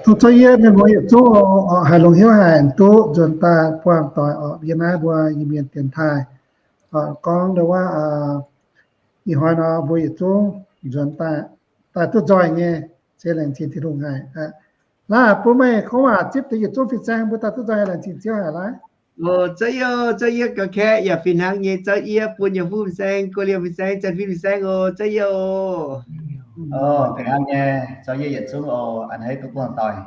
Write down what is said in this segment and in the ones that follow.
Zouv yie mienh muoz yietc zungv oc, haiz longx hnyouv haic duqv nzuonx daaih buangh doic oc. Yie naaiv mbuo Iu-Mienh dienx taaih gorngv ndo wuov, ih hnoi nor mbuo yietc zungv nzuonx daaih, daaih duqv nzoih nyei, se laengz zingh Tin-Hungh haic. Laaix bun meih gorngv waac zipv deix yietc zungv fin-saeng mbuo daaih duqv nzoih, laengz zingh Ziouv haic laaix. Zouv yie, zouv yie gauh kaeqv yaac fih hnangv nyei. Zouv yie bun yie fuqv fin-saeng, go liemh fin-saeng, Janx-Fin fin-saeng oc. Zouv yie oc. Fih hnangv nyei, zouv yie yietc zungv oc, a'hneiv duqv buangh doic.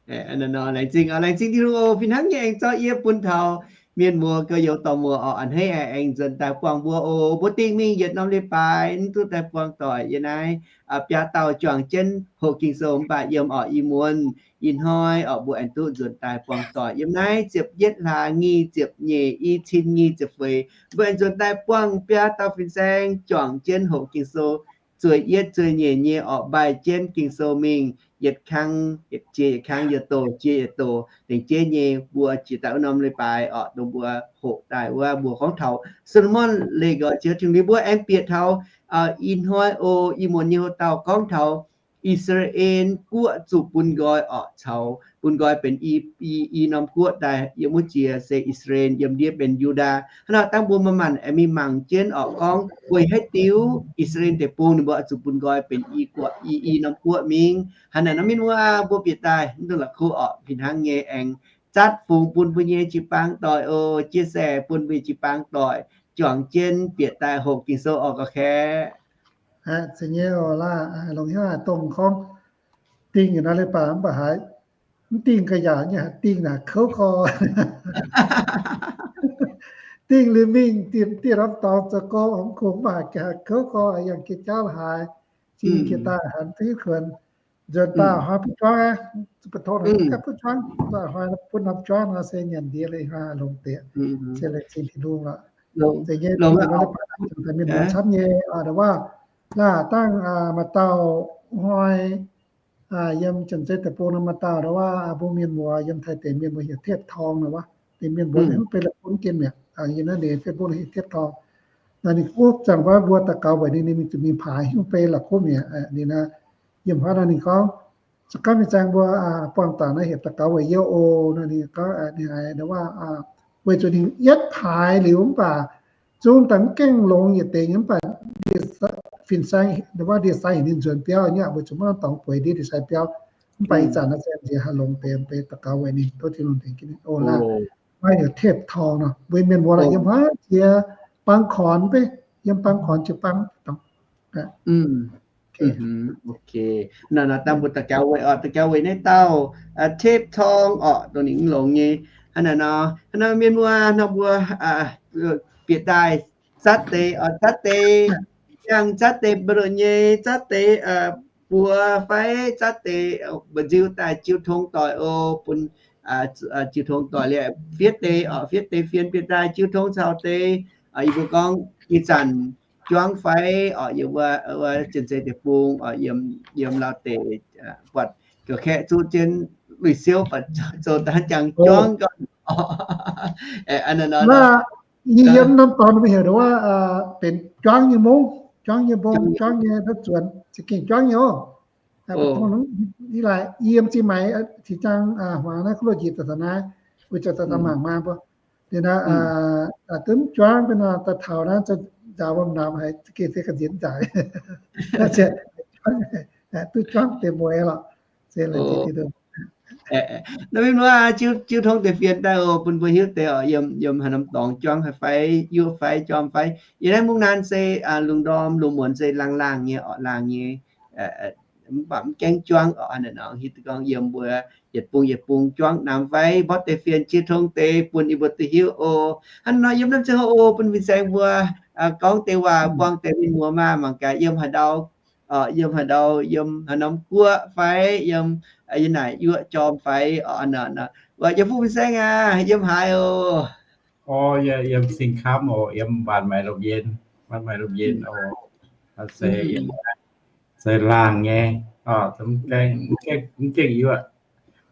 Laengz zingh, laengz zingh Tin-Hungh oc. Fih hnangv nyei aengx zouv yie bun taux mienh muoz gauh youz dorh muoz oc, a'hneiv aengx nzuonx daaih buangh mbuo oc. Mbuo dingh mingh yietc norm leiz-baaix mv duqv daaih buangh doic. Yie naaiv biaa dauh juangc jienv hoqc Ging-Sou mv baac yiem oc, ih muonz ih hnoi oc mbuo aengx duqv nzuonx daaih buangh doic. Yiem naaiv ziepc yietv hlaax nyic ziepc nyeic, i cin nyic ziepc feix, mbuo aengx nzuonx daaih buangh biaa dauh fin-saeng juangc jienv hoqc Ging-Sou, zueih yietv zueih nyeic nyei oc, mbaih jienv Ging-Sou mingh yietc kang, jiex yietc kang, yietc doz jiex yietc doz, lengc jeiv nyei mbuo jiex daaih wuov norm leiz-baaix oc, dongh mbuo hoqc daaih wuov mbuo gorngv taux Saa^lo^morn leih nqoi Ziouv Tin-Hungh. Mbuo aengx bieqc taux ih hnoi oc, ih muonz nyei hoc dauh gorngv taux I^saa^laa^en Guoqv zuqc bun nqoi oc, caux bun nqoi benx i, i, i norm guoqv daaih. Yiem wuov jiex se I^saa^laa^en, yiem ndiev benx Yu^ndaa. Hnangv nor dangh mbuo manc-manc aengx mingh mangc jienv oc, gorngv weic haaix diuc I^saa^laa^en Deic-Bung ninh mbuo oix zuqc bun nqoi benx i guoqv, i, i norm guoqv mingh. Hnangv naaic nor mienh muoz, mbuo bieqc daaih mv dungx la'kuqv oc, fih hnangv nyei aengx zatv fungx bun mbuo nyei jiu-baang doic oc, chia sẻ bun mbuo nyei jiu-baang doic juangc jienv bieqc daaih hoqc Ging-Sou oc, gauh kaeqv. Aa, zeiz nyei oc, laaix longx hnyouv haic dongh gorngv dingh yietc norm leiz-baaix mv baac haiz mv dingh ga'yaauc nyei, haiz dingh naaic kouv gorx. Dingh liuz mingh dieh norm dorngx zoux gorx, mv kungx mv baac haiz kouv gorx, yangh jiex jauv haaix, zinh jiex daaih hanc duqv kuonx, nzuonx daaih hnoi butv juangv aqv, butv tong naaic ganh butv juangv, hnoi butv norm juangv nor se nyanc ndiev leiz hnoi longx deix, se laengz zingh Tin-Hungh lorqc. Zeiz nyei, dongh mienh muoz camv nyei, ndo wuov, laaix dangh maaih dauh hnoi yiem Janx-Zei Deic-Bung nor maaih dauh ndo wuov, bun mienh muoz yiem Taiv deic mienh muoz heuc Tepv Tong nor wuov, deix mienh mbuo mv bei la'kuqv jienv mi'aqv. Yiem naaiv ninh Facebook heuc Tepv Tong. Naaiv ninh gorngv zanc wuov mbuo daux gaux weic ninh, ninh mingh zuqc mingh paaix, mv bei la'kuqv mi'aqv. Ninh naaiv yiem hnoi naaiv ninh gorngv, se gorngv mingh zaang mbuo buangh doic naaiv heuc daux gaux weic yie oc. Naaiv ninh gorngv ninh haiz ndo wuov, weic zuqc ninh yietv paaix liuz mv baac zungv daaih mv gaengh longx yietc deix nyei, mv baac fin-saeng ndo wuov ndie-sai heuc ninh nzuonx biauv nyei, weic zuqc maiv norm dorngx bueix ndie, ndie-sai biauv. Mv baac ih zanc naaiv se nziex haih longx deix, mv bei daux gaux weic ninh, tov Tin-Hungh tengx jienv ninh oc. Naaiv maaih heuc Tepv Tong nor, mbuo mienh muoz lorqc, yiem hnoi jiex Bang Korn beiv, yiem Bang Korn jiex Bang Korn. Naaiv nor dangh mbuo daux gaux weic oc, daux gaux weic naaiv dauh Tepv Tong oc, dongh ninh mv longx nyei. Hnangv naaiv nor, hnangv nor mienh muoz nor mbuo bieqc daaih zatv deix oc, zatv deix, yangh zatv deix mba'lonx nyei, zatv deix buoz fai zatv deix mba'nziu daaih jiu tong doic oc, bun jiu tong doic liuz fiev deix oc, fiev deix fienx bieqc daaih jiu tong caux deix, yie mbuo gorngv ih zanc juangv fai oc, yiem wuov Janx-Zei Deic-Bung oc, yiem, yiem lauh deix buatc ga'kaeqv zuqv jienv lui-siouv buatc zoux daaih jangx juangv gau. Yie yiem norm dorngx mbuo heuc ndo wuov benx juangv nyei mungv, juangv nyei mbong, juangv nyei ndopv zuonx, za'gengh juangv nyei oc. Ih laaic yie yiem Ziex Maix, Ziex Maix, Huaang naaiv kuv loz njiec daaih taux naaiv, weic zuqc daaih mangc maah mbuo. Liuz naaiv, dunv juangv bun nor daaih taux naaiv, nzaaux wuom-naamx haiz za'gengh se ga'nziex nzaic. Duqv juangv deix mueiz lorqc. Naaiv mingh wuov jiu tong deix fienx daaih oc, bun mbuo hiuv deix oc, yiem haaix norm dorngx juangv haic fai, yuoqv fai, jorm fai. Yiem naaiv mungv naanv se lungh ndorm lungh muonz se laangh laangh nyei oc, laangh nyei. Mv baac mv gaengh juangv oc. Hnangv naaiv nor hiuv duqv gorngv yiem mbuo yietc bung yietc bung juangv naamx fai, mborqv deix fienx jiu tong deix bun yie mbuo duqv hiuv oc. Hnangv naaiv nor yiem naaiv ziangh hoc oc, bun fin-saeng mbuo gorngv deix waac buangh deix mienh muoz maah, mangc gaax yiem haaix ndau, yiem haaix ndau, yiem haaix norm guoqv fai yiem, yiem naaic yuoqv jorm fai oc. Yiem fuqv fin-saeng aac, yiem haaix oc? Yiem Singx Kamv oc, yiem Waanc Maix Lomh Yenh, Waanc Maix Lomh Yenh oc. Se laangh nyei, mv gaengh yuoqv.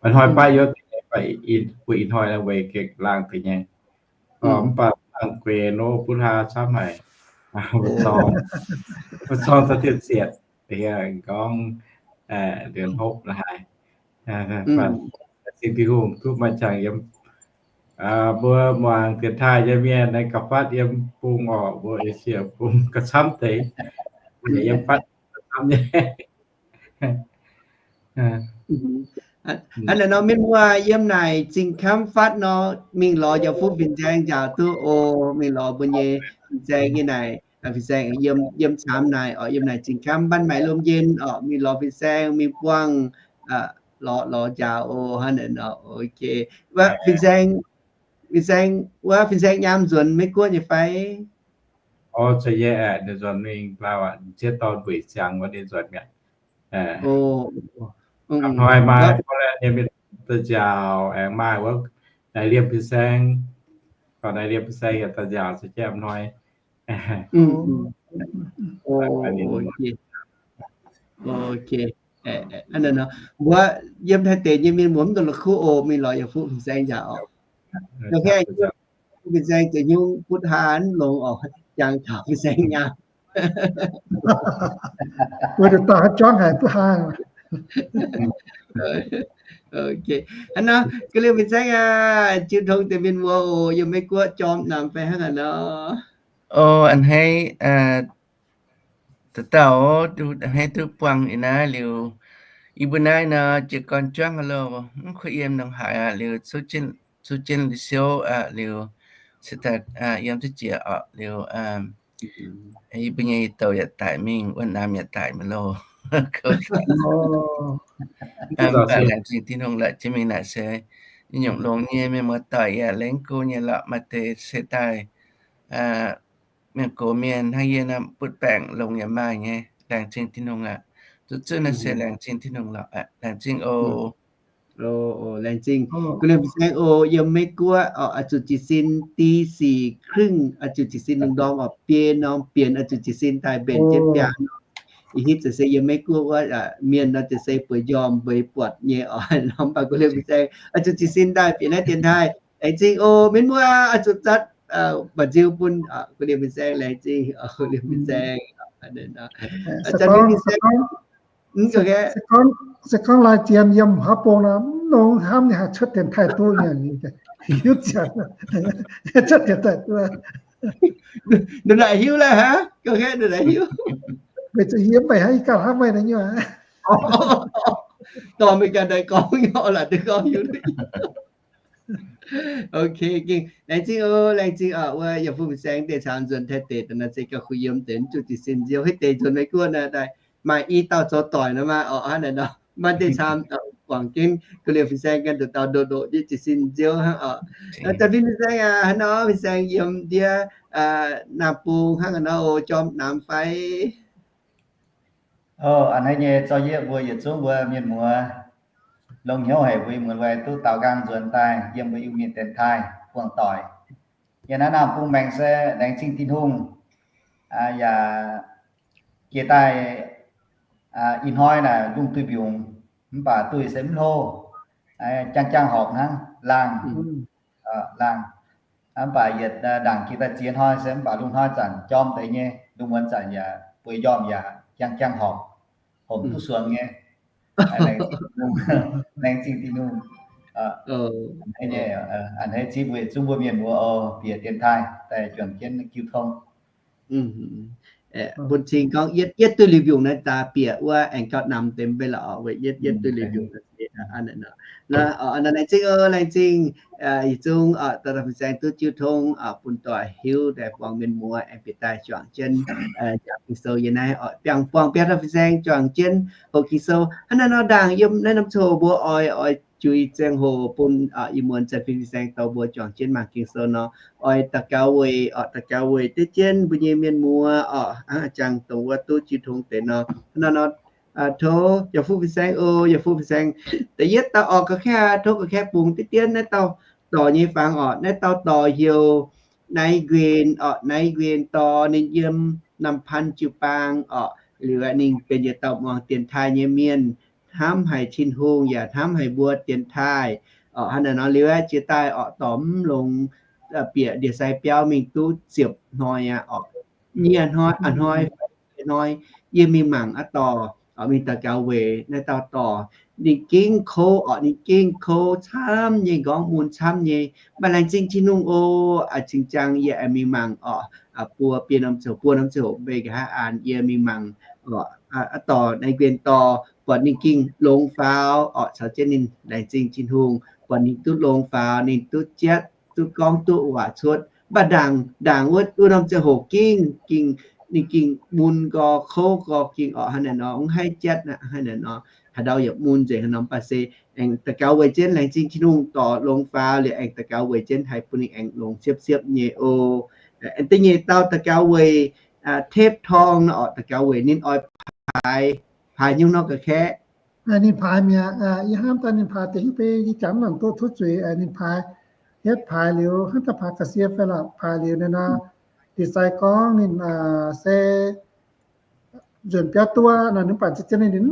Ih hnoi baav yuoqv, mbuo ih hnoi weic gengh laangh deix nyei. Mv baac laangh gueix nor butv hlaax camv haic. Mbuo zorng da'dieh zietc. deix gorngv, liemh hopv laaix. Singx Tin-Hungh duqv maaih qangx yiem mbuo muangx dienx taaih nyei mienh naaiv gauh fatv yiem bung orqc, mbuo Esie bung gauh camv deix, yiem fatv gauh camv nyei. Hnangv naaiv nor, mienh muoz yiem naaic Zingh Kamv fatv nor, mingh lorz yaac fuqv fin-saeng njaaux duqv oc. Mingh lorz mbuo nyei fin-saeng nyei naaic, fin-saeng yiem, yiem camv naaic oc, yiem naaic Zingh Kamv, Mbanh Maaic Lomh Njien oc, mingh lorz fin-saeng mingh buangh, lorz, lorz njaaux oc. Hnangv naaiv nor, ok. Wuov fin-saeng, fin-saeng, wuov fin-saeng nyaam nzuonx Meiv Guoqv nyei fai? Orv, zeiz nyei aeqv, ninh nzuonx mingh lauh aqv, ziex dorn mbuo ziangx wuov ninh nzuonx mi'aqv. Hnoi maaih Portland nyei mienh daaih njaaux, aengx maaih wuov naaic Liemh fin-saeng, dorh naaic Liemh fin-saeng yaac daaih njaaux, se jaa hnoi. Ok. Mbuo yiem Taiv deic nyei mienh muoz mv dungx la'kuqv oc, mingh lorz yaac fuqv fin-saeng njaaux oc. Fin-saeng zoux nyungc butv haan longx oc, jangx taux fin-saeng nyaam. Wuov deix dauh haaix juangv haic butv haan. Ok. Hnangv nor, ga'liemh fin-saeng aac, jiu tong deix mienh muoz oc, yiem Meiv Guoqv jorm namx fai hnangv haaix nor? O, a'hneiv, dauh dauh, a'hneiv duqv buangh ih naaiv liuz, yie mbuo naaiv nor jiez gorn juangv loh, mv kuv yiem nongc haaix aqv, liuz zuqv jienv liuz siouv aqv, liuz se daaih yiem duqv jiex orqc, liuz yie mbuo nyei douc yaac daic mingh, wuov namx yaac daic mingh loh. Mv baac laengz zingh Tin-Hungh lorqc, jiex mingh naaic se nyungc longx nyei, mienh muoz doic yaac lengv go nyei lorqc, maaih deix se daaih mienh gox mienh hnangv yie nor butv baengc longx yaac maaih nyei. Laengz zingh Tin-Hungh aqv. Zuqc zuqv naaiv se laengz zingh Tin-Hungh lorqc aqv. Laengz zingh oc. Laengz zingh. Ga'liemh fin-saeng oc, yiem Meiv Guoqv oc, oix zuqc jiez sin ตีสี่ครึ่ง oix zuqc jiez sin lungh ndorm oc, biei norm bienx oix zuqc jiez sin daaih mbenc jienv biaa norm. Ih hitv ziouc se yiem Meiv Guoqv wuov mienh nor ziouc se bueix njormh mbueix buatc nyei oc. Nor mv baac ga'liemh fin-saeng oix zuqc jiez sin daaih bieqc naaiv dienx taaih. Laengz zingh oc, mienh muoz oix zuqc zatv mba'nziu bun ga'liemh fin-saeng. Laengz zingh ga'liemh fin-saeng. Se gorngv lai zien yiem haaix bung nor, mv longx hnamv ninh haih cuotv dienx taaih duqv nyei, hiuv ziangx cuotv dienx taaih duqv. Ninh naaic hiuv laiv hnangv, gorngv ninh naaic hiuv. Meih zuqc yiem meih hnangv, yie ganh hnamv meih naaiv nyei. Dorh meih ganh daaih gorngv nyei, laaix duqv gorngv hiuv. Ok, gengh laengz zingh oc, laengz zingh oc. Wuov yaac fuqv fin-saeng deix caux nzuonx Taiv deic daaih nor, se gauh kuh yiem deix, mv zuqc jiez sin nziouv. Hitv deix nzuonx Meiv Guoqv naaiv daaih maaih i dauh zoux doic nor maah oc. Hnangv naaic nor, maaih deix camv guangc jienv ga'liemh fin-saeng ganh nduqc dauh ndoqc ndoqc jiez sin nziouv hnangv oc. Zanc fin fin-saeng aac, hnangv nor fin-saeng yiem ndiev naamh bung hnangv nor oc, jorm namx fai? O, a'hneiv nyei zorqv yieqv mbuo yietc zungv mbuo mienh muoz, longx hnyouv haic mbuo muoz-loih duqv daaux nqaang nzuonx daaih yiem mbuo Iu-Mienh dienx taaih buangh doic. Yiem naaiv naamh bung maengx se laengz zingh Tin-Hungh, yaac jiex daaih ih hnoi naaic lungh duih mbiungc, mv baac duih se mv hlo, jang jang horpc hnangv, laangh, laangh. Mv baac yietc ndaangc jiex daaih ziex hnoi se mv baac lungh hnoi zanc jorm deix nyei, lungh muonz zanc yaac bueix njormh yaac jang jang horpc, horpc duqv suonx nyei. Laengz zingh Tin-Hungh. A'hneiv nyei, a'hneiv zipv weic zungv mbuo mienh muoz oc, bieqc dienx taaih daaih juangc jienv jiu tong. Bun cing gorngv yietv, yietv duih liuz mbiungc naaiv daaih bieqc wuov aengx gauh namx deix mv bei lorqc, weic yietv, yietv duih liuz mbiungc naaiv. Laengz zingh oc, laengz zingh. Yietc zungv dorh fin-saeng duqv jiu tong bun doic hiuv daaih buangh mienh muoz aengx bieqc daaih juangc jienv jangx Ging-Sou yiem naaiv oc. Biangh buangh biaa dorh fin-saeng juangc jienv hoqc Ging-Sou. Hnangv naaiv nor ndaangc yiem naaiv norm coc mbuo oix, oix juix ziangh hoc bun ih muonz zanc fin-saeng dorh mbuo juangc jienv mangc Ging-Sou nor, oix daux gaux weic oc, daux gaux weic deix jienv mbuo nyei mienh muoz oc, hnangv jangx dongh wuov duqv jiu tong deix nor. Hnangv naaiv nor, tov yaac fuqv fin-saeng oc, yaac fuqv fin-saeng. Da'yietv dauh oc, ga'kaeqv, tov ga'kaeqv bungx deix jienv naaiv dauh dorc nyei fangx oc. Naaiv dauh dorc heuc Nai Nquen oc, Nai Nquen dorh ninh yiem Nam Panh jiu-baang oc. Liuz ninh benx yietc dauh muangx dienx taaih nyei mienh, hnamv haic Tin-Hungh yaac hnamv haic mbuo dienx taaih oc. Hnangv naaiv nor liuz aeqv, jiex daaih oc, dorh mv longx, bieqc ndie-sai biauv mingh duqv ziepc hnoi aqv oc. Nyic hnoi, a'hnoi, hnoi, Yie mingh mangc aqv dorh, mingh daux gaux weic naaiv dauh dorh, ninh gengh kouv orqc, ninh gengh kouv camv nyei, nqorngv mun camv nyei. Mv baac laengz zingh Tin-Hungh oc, cingx ziangh yie aengx mingh mangc orqc, buo biei norm ziangh hoc, buo norm ziangh hoc mv bei nqa'haav an yie mingh mangc orqc, aqv dorh naaiv nquin dorh buatc ninh gengh longx faaux orqc, caux jienv ninh laengz zingh Tin-Hungh buatc ninh duqv longx faaux, ninh duqv jatv, duqv gorngv duqv waac cuotv. Mv baac ndaangc, ndaangc wuov, wuov norm ziangh hoc gengh, gengh, ninh gengh mun nqoi, kouv nqoi, gengh orqc hnangv naaic nor, mv haih jatv aqv, hnangv naaic nor. Haaix ndau yaac mun nzengc haaix norm, mv baac se aengx daux gaux weic jienv laengz zingh Tin-Hungh dorh longx faaux liuz aengx daux gaux weic jienv haih bun ninh aengx longx siepv-siepv nyei oc. Aengx da'nyeic dauh daux gaux weic Tepv Torng nor orqc, daux gaux weic ninh oix paaix, paaix nyungc nor ga'kaeqv. Ninh paaix mi'aqv, yie hnamv daaih ninh paaix deix hiuv bei yie jangx mv nangc duqv tov zuiz, ninh paaix hietv paaix liuz hnangv daaih paaix ga'sie fai lorqc, paaix liuz naaiv nor, ndie-sai gorngv ninh se nzuonx biauv duqv nor, ninh mv baac ziex jienv ninh,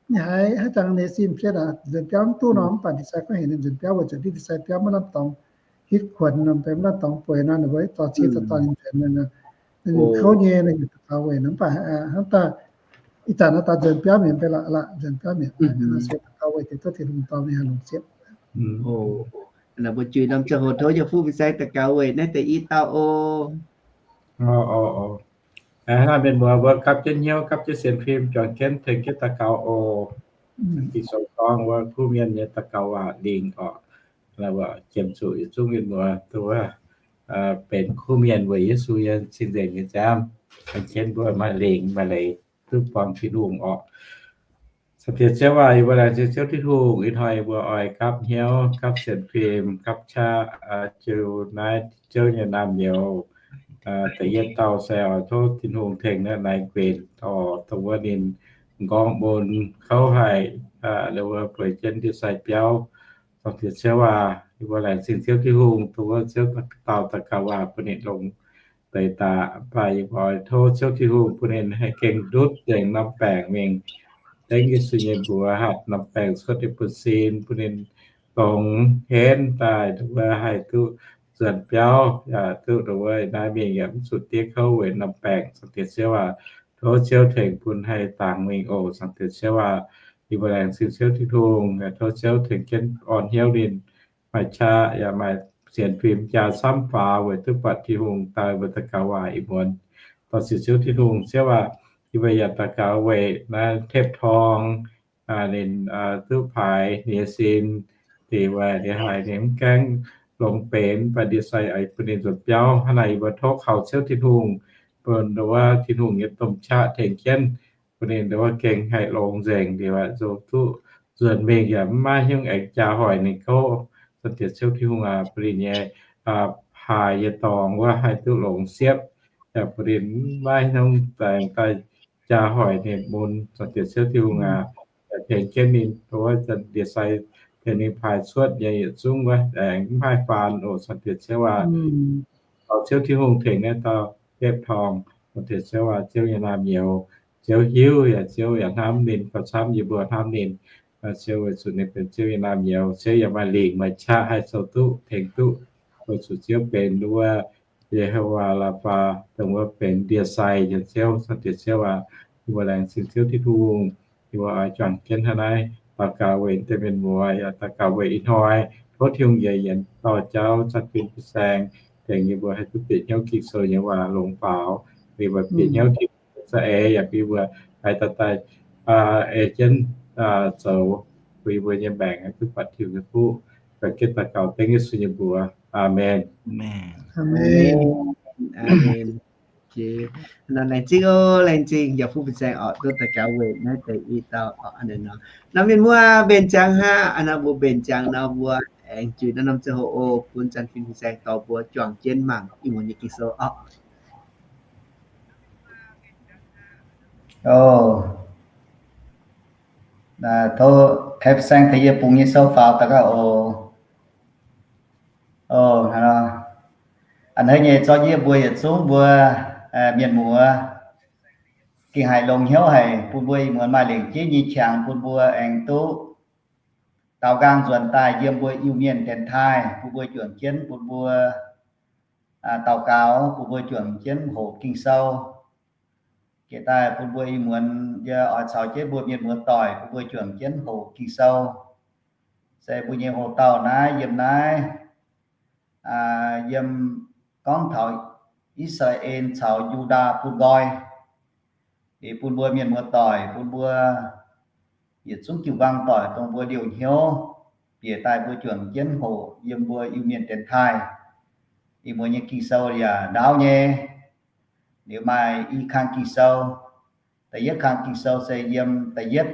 ninh haiz haaix jangx nyei sin fietv aqv, nzuonx biauv mv duqv nor, mv baac ndie-sai gorngv heuc ninh nzuonx biauv weic zuqc ndie-sai biauv maiv lamh dorngx hitv kuonx nor, maiv lamh dorngx bueix nor, ninh mbuo dorh cie dorh dorh ninh nzuonx nor, ninh kouv nyei, ninh daux gaux weic nor, mv baac hnangv daaih ih zanc naaiv daaih nzuonx biauv mi'aqv, mv baac la'laqc nzuonx biauv mi'aqv, se daux gaux weic deix duqv Tin-Hungh dorh ninh haih longx siepv. Naaiv mbuo juix norm ziangh hoc tov Yietc Fuqv Fin-Saeng daux gaux weic naaiv deix i dauh oc. Hnangv naaiv mienh muoz mbuo gapv jienv hnyouv, gapv jienv sienx fim, juangc jienv tengx jienv daux gaux oc. Ging-Sou gorngv wuov kuv mienh nyei daux gaux waac lingc orqc. Jiem zuqc yietc zungv mienh muoz duqv wuov benx kuv mienh weic Yesu nyei cing-nzengc nyei nziaamv, aengx jienv mbuo maaih lingc maaih leiz duqv buangh Tin-Hungh orqc. Caux diex Ziouv aac, yie mbuo laengz zingh Ziouv Tin-Hungh. Ih hnoi yie mbuo oix gapv hnyouv, gapv sienx fim, gapv qaqv jiu naaiv Ziouv nyei naamh nyouz. Da'yietv dauh se oix tov Tin-Hungh tengx naaiv Naaiv Guenx, dongh wuov ninh nqorngv mun kouv haic, wuov bueix jienv ndie-sai biauv. Caux diex Ziouv aac, yie mbuo laengz zingh Ziouv Tin-Hungh dongh wuov Ziouv dauh daux gaux waac bun ninh longx deix daaih. Mv baac yie mbuo oix tov Ziouv Tin-Hungh bun ninh haih gengh ndutv nzengc norm baengc mingh. Dengv Yesu nyei mbuox hatc norm baengc cuotv ninh bun sin, bun ninh dongz henv daaih, dongh wuov haih duqv nzuonx biauv, yaac duqv dongh wuov naaiv mingh yaac mv zuqc diev kouv weic norm baengc. Caux diex Ziouv aac, tov Ziouv tengx bun haih dangx mingh oc. Caux diex Ziouv aac, yie mbuo laengz zingh Ziouv Tin-Hungh, tov Ziouv tengx jienv orn hnyouv ninh maaih qaqv yaac maaih sienx fim jaa camv faaux weic duqv buatc Tin-Hungh daaih mbuo daux gaux waac ih muonz. Dorh sienx Ziouv Tin-Hungh. Ziouv aac, yie mbuo yaac daux gaux weic naaiv Tepv Torng, ninh duqv paaix ninh nyei sin, dingc weic ninh haiz ninh mv gaengh longx benx, mv baac ndie-sai oix bun ninh nzuonx biauv. Hnangv naaic yie mbuo tov kaux Ziouv Tin-Hungh, bun wuov Tin-Hungh nyei domh qaqv tengx jienv, bun ninh wuov gengh haih longx nzengc, liuz zoux duqv nzuonx mingh yaac mv maaih hnyouv aengx jaa hoic ninh kouv. Caux diex Ziouv Tin-Hungh aac, bun ninh nyei haaix nyei dorngx wuov haih duqv longx siepv, yaac bun ninh mv maaih hnyouv aengx daaih jaa hoic ninh mun. Caux diex Ziouv Tin-Hungh aac, yaac tengx jienv ninh wuov ndie-sai, tengx ninh paaix cuotv nyei yietc zungv wuov aengx mv haih faanx oc. Caux diex Ziouv aac, tov Ziouv Tin-Hungh tengx naaiv dauh Tepv Torng. Caux diex Ziouv aac, Ziouv nyei naamh nyouz, Ziouv hiuv yaac Ziouv yaac hnamv ninh gauh camv yie mbuo hnamv ninh. Ziouv weic zuqc ninh benx Ziouv nyei naamh nyouz, Ziouv yaac maaih lingc maaih qaqv haih zoux duqv tengx duqv. Weic zuqc Ziouv benx wuov Ye-Ho-waa Laa^faa, dongh wuov benx ndie-sai nyei Ziouv. Caux diex Ziouv aac, yie mbuo laengz zingh Ziouv Tin-Hungh. Yie mbuo oix juangc jienv hnangv naaiv daux gaux weic deix mienh muoz, yaac daux gaux weic ih hnoi tov Tin-Hungh njiec yienx dorh jauv zanc fin fin-saeng, tengx yie mbuo haih duqv bieqc hnyouv Ging-Sou nyei waac longx faaux. Yie mbuo bieqc hnyouv Tin-Hungh za'eix yaac bun yie mbuo haih daaih daaih ei jienv zoux, bun yie mbuo nyei maengc haih duqv buatc Tin-Hungh nyei fuqv. Daux gaux dengv Yesu nyei mbuox. Aamen. Aamen. Aamen. Laengz zingh oc, laengz zingh yietc fuqv fin-saeng oc, duqv daux gaux weic naaiv deix i dauh oc. Nor mienh muoz mbenc ziangx aqv. Nor mbuo mbenc ziangx nor mbuo aengx juix naaiv norm ziangh hoc oc, bun zanc fin fin-saeng dorh mbuo juangc jienv mangc ih muonz nyei Ging-Sou oc. Tov fin-saeng tengx yie bungx nyei sou faaux daux gaux oc. A'hneiv nyei zorqv yie mbuo yietc zungv mbuo mienh muoz gengh haih longx hnyouv haic, bun mbuo ih muonz maaih lengc jeiv nyei qangx bun mbuo aengx duqv daaux nqaang nzuonx daaih yiem mbuo Iu-Mienh dienx taaih, bun mbuo juangc jienv bun mbuo daaux gaux, bun mbuo juangc jienv hoqc Ging-Sou. Jiex daaih bun mbuo ih muonz yie oix caux jienv mbuo mienh muoz doic bun mbuo juangc jienv hoqc Ging-Sou. Se mbuo nyei hoc-dauh naaiv yiem naaiv yiem gorngv taux I^saa^laa^en caux Yu^ndaa bun nqoi. Liuz bun mbuo mienh muoz doic, bun mbuo yietc zungv jiu-baang doic dongh mbuo liouh hnyouv bieqc daaih mbuo juangc jienv hoqc yiem mbuo Iu-Mienh dienx taaih. Ih muonz nyei Ging-Sou yaac ndaauv nyei. Liuz maaih i kang Ging-Sou. Da'yietv kang Ging-Sou se yiem da'yietv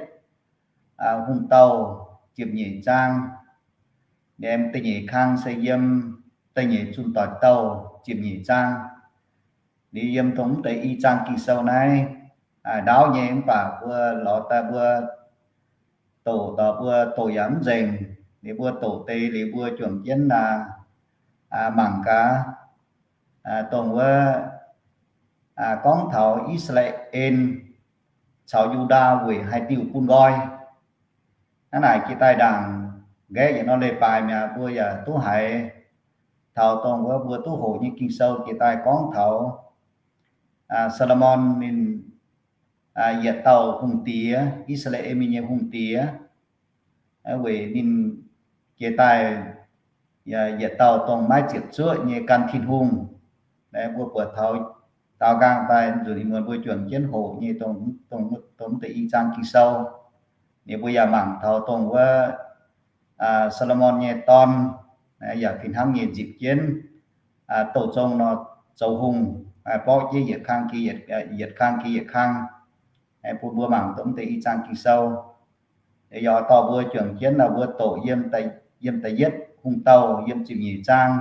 Hungh Douh ziepc nyeic zaang. Liuz da'nyeic kang se yiem da'nyeic Zunh Doic Douh ziepc nyeic zaang. Liuz yiem dongh mv deix i zaang Ging-Sou naaiv ndaauv nyei mv baac mbuo lorz daaih mbuo doqc daaih mbuo doqc yaac mv nzengc. Liuz mbuo doqc deix liuz mbuo juangc jienv mangc gaax, dongh wuov gorngv taux I^saa^laa^en caux Yu^ndaa weic haaix diuh bun nqoi. Hnangv naaic jiex daaih ndaangc nqaeqv yietc norm leiz-baaix mi'aqv, mbuo yaac duqv haiz taux dongh wuov mbuo duqv hoqc nyei Ging-Sou jiex daaih gorngv taux Saa^lo^morn ninh yietc dauh hungh diex, I^saa^laa^en mienh nyei hungh diex, weic ninh jiex daaih yietc dauh dongh maiv ziepc zuoqv nyei gan Tin-Hungh. Mbuo buatc taux daaux nqaang daaih nzunc ih muonz mbuo juangc jienv hoqc nyei dongh mv deix i zaang Ging-Sou. Liuz mbuo yaac mangc taux dongh wuov Saa^lo^morn nyei dorn yaac fih hnangv nyei nzipc jienv douz-zong nor zoux hungh, borqv jienv yietc kang jiex yietc kang, bun mbuo mangc dongh mv deix i zaang Ging-Sou. Yaac dorh mbuo juangc jienv nor mbuo doqc yiem da'yietv Hungh Douh yiem ziepc nyeic zaang,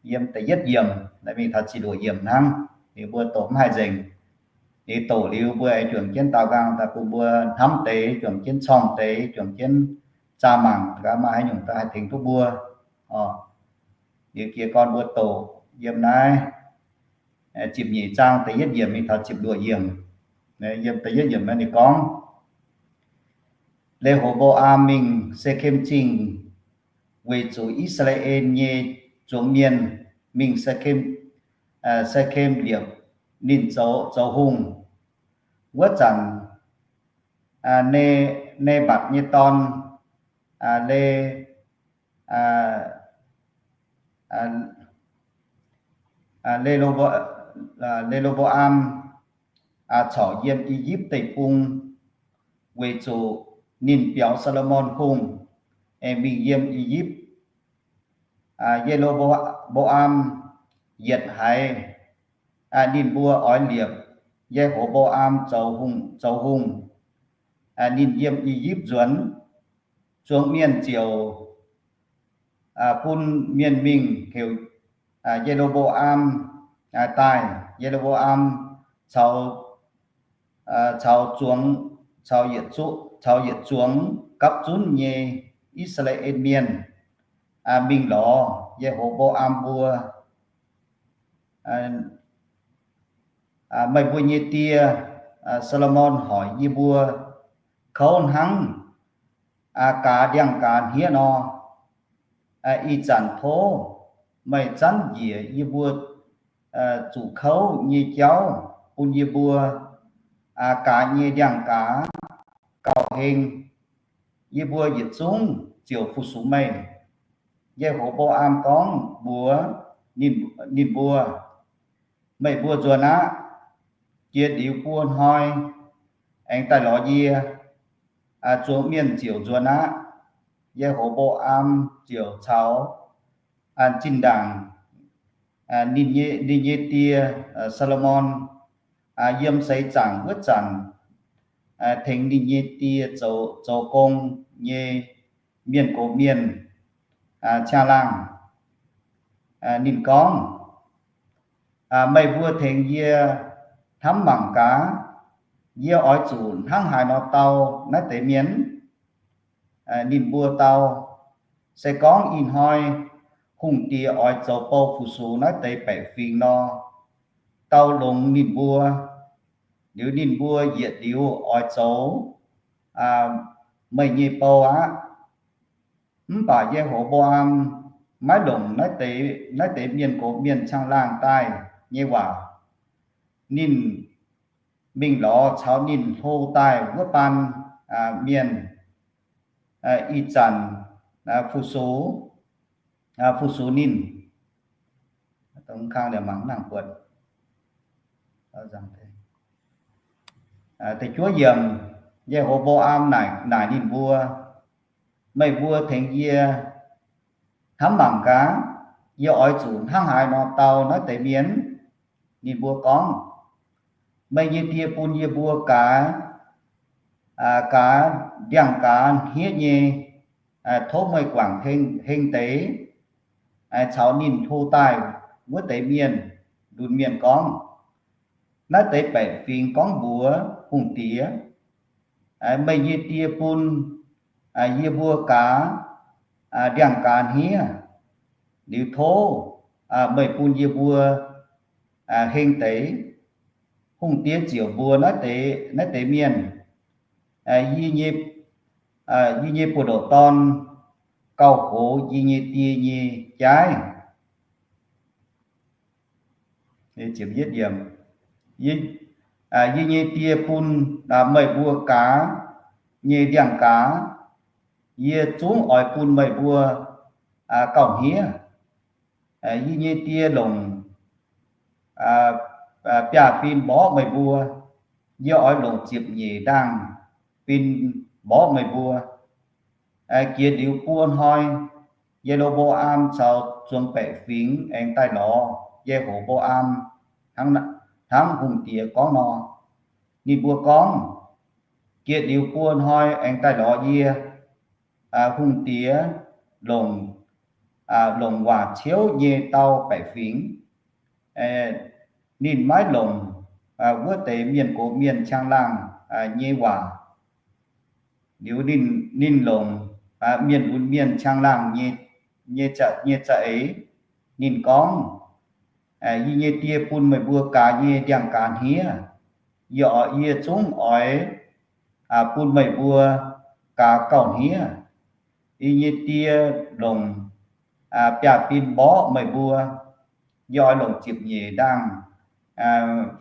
yiem da'yietv yiemc mingh taux ziepc luoqc yiemc hnangv. Liuz mbuo doqc mv haih nzengc. Liuz doqc liuz mbuo aengx juangc jienv daaux nqaang daaih bun mbuo hnamv deix, juangc jienv corng deix, juangc jienv zaah mangc gaax maaih haaix nyungc daaih haih tengx duqv mbuo. Liuz jiez gorn mbuo doqc yiem naaiv ziepc nyeic zaang da'yietv yiemc mingh taux ziepc luoqc yiemc. Yiem da'yietv yiemc naaiv ninh gorngv, Le^ho^mbo^am mingh Se^kem Zingh weic zuqc I^saa^laa^en nyei zuangx mienh mingh Se^kem, Se^kem liepc ninh zoux hungh. Wuov zanc Ne, Nembatc nyei dorn, Le, Le^lo, Le^lo^mbo^am corc yiem I^yipv Deic-Bung, weic zuqc ninh biaux Saa^lo^morn Hungh, mingh yiem I^yipv. Ye^lo^mbo^am yietc haiz ninh mbuo oix liepc Ye^ho^mbo^am zoux hungh, zoux hungh, ninh yiem I^yipv nzuonx, zuangx mienh ziouc bun mienh mingh heuc Ye^lo^mbo^am daaih. Ye^lo^mbo^am caux, caux zuangx, caux yietc zuqc, caux yietc zuangx gapv zunv nyei I^saa^laa^en mienh mingh lorz Ye^ho^mbo^am mbuo, Meih mbuo nyei die, Saa^lo^morn, hoic yie mbuo kouv hnangv gaax ndiangx-gaaz hniev nor. Ih zanc tov meih zanv njiec yie mbuo zuqc kouv nyei jauv bun yie mbuo. Gaax nyei ndiangx-gaaz gauh heng, yie mbuo yietc zungv ziouc fu-sux meih. Ye^ho^mbo^am gorngv mbuox ninh, ninh mbuo, Meih mbuo nzuonx aqv. Jiex liuz buo hnoi aengx daaih lorz yie. Zuangx mienh ziouc nzuonx aqv. Ye^ho^mbo^am ziouc caux zinh ndaangc ninh nyei, ninh nyei die, Saa^lo^morn, yiem seix zaangc wuov zanc, tengx ninh nyei die zoux, zoux gong nyei mienh gox mienh, ciangh laangh. Ninh gorngv, Meih mbuo tengx yie hnamv mangc gaax, yie oix zuqc hnangv haaix nor dau naaiv deix mienh? Ninh mbuo dau, Se gorngv ih hnoi hungh diex oix zoux bou fu-sux naaiv deix baeqc fingx nor, dau longx ninh mbuo. Liuz ninh mbuo yietc liuz oix zoux meih nyei bou aqv. Mv baac Ye^ho^mbo^am maiv longc naaiv deix, naaiv deix mienh gox mienh caangh laangh daaih nyei waac. Ninh mingh lorz caux ninh hlo daaih wuov baan mienh ih zanc fu-sux, fu-sux ninh. Da'juov yiemc, Ye^ho^mbo^am naaic ninh mbuo, Meih mbuo tengx yie hnamv mangc gaax, yie oix zuqc hnangv haaix nor dau naaiv deix mienh? Ninh mbuo gorngv, Meih nyei die bun yie mbuo gaax, gaax ndiangx-gaaz hniev nyei. Tov meih guangc heng deix caux ninh hlo daaih wuov deix mienh, lunx mienh gorngv, Naaiv deix baeqc fingx gorngv mbuox hungh diex, Meih nyei die bun yie mbuo gaax ndiangx-gaaz hniev. Liuz tov meih bun yie mbuo heng deix. Hungh diex ziouc mbuox naaiv deix mienh, Yie nyei buoz-ndoqv dorn gauh hoz yie nyei die nyei jaiv. Yie nyei die bun meih mbuo gaax nyei ndiangx-gaaz, yie zungv oix bun meih mbuo gauh hniev. Yie nyei die longc biaav-bin mborqv meih mbuo. Yie oix longc ziepc nyeic ndaangh bin mborqv meih mbuo. Jiex liuz buo hnoi, Ye^lo^mbo^am caux zuangx baeqc fingx aengx daaih lorz Ye^ho^mbo^am hnangv hungh diex gorngv nor. Ninh mbuo gorngv, Jiex liuz buo hnoi aengx daaih lorz yie. Hungh diex longc, longc waac ciouv nyei dau baeqc fingx. Ninh maiv longc wuov deix mienh gox mienh qangx laangh nyei waac. Liuz ninh longc mienh lunx mienh qangx laangh nyei za'eix. Ninh gorngv, Yie nyei die bun meih mbuo gaax nyei ndiangx-gaaz hniev. Yie, yie zungv oix bun meih mbuo gaax gauh hniev. Yie nyei die longc biaav-bin mborqv meih mbuo. Yie oix longc ziepc nyeic ndaangh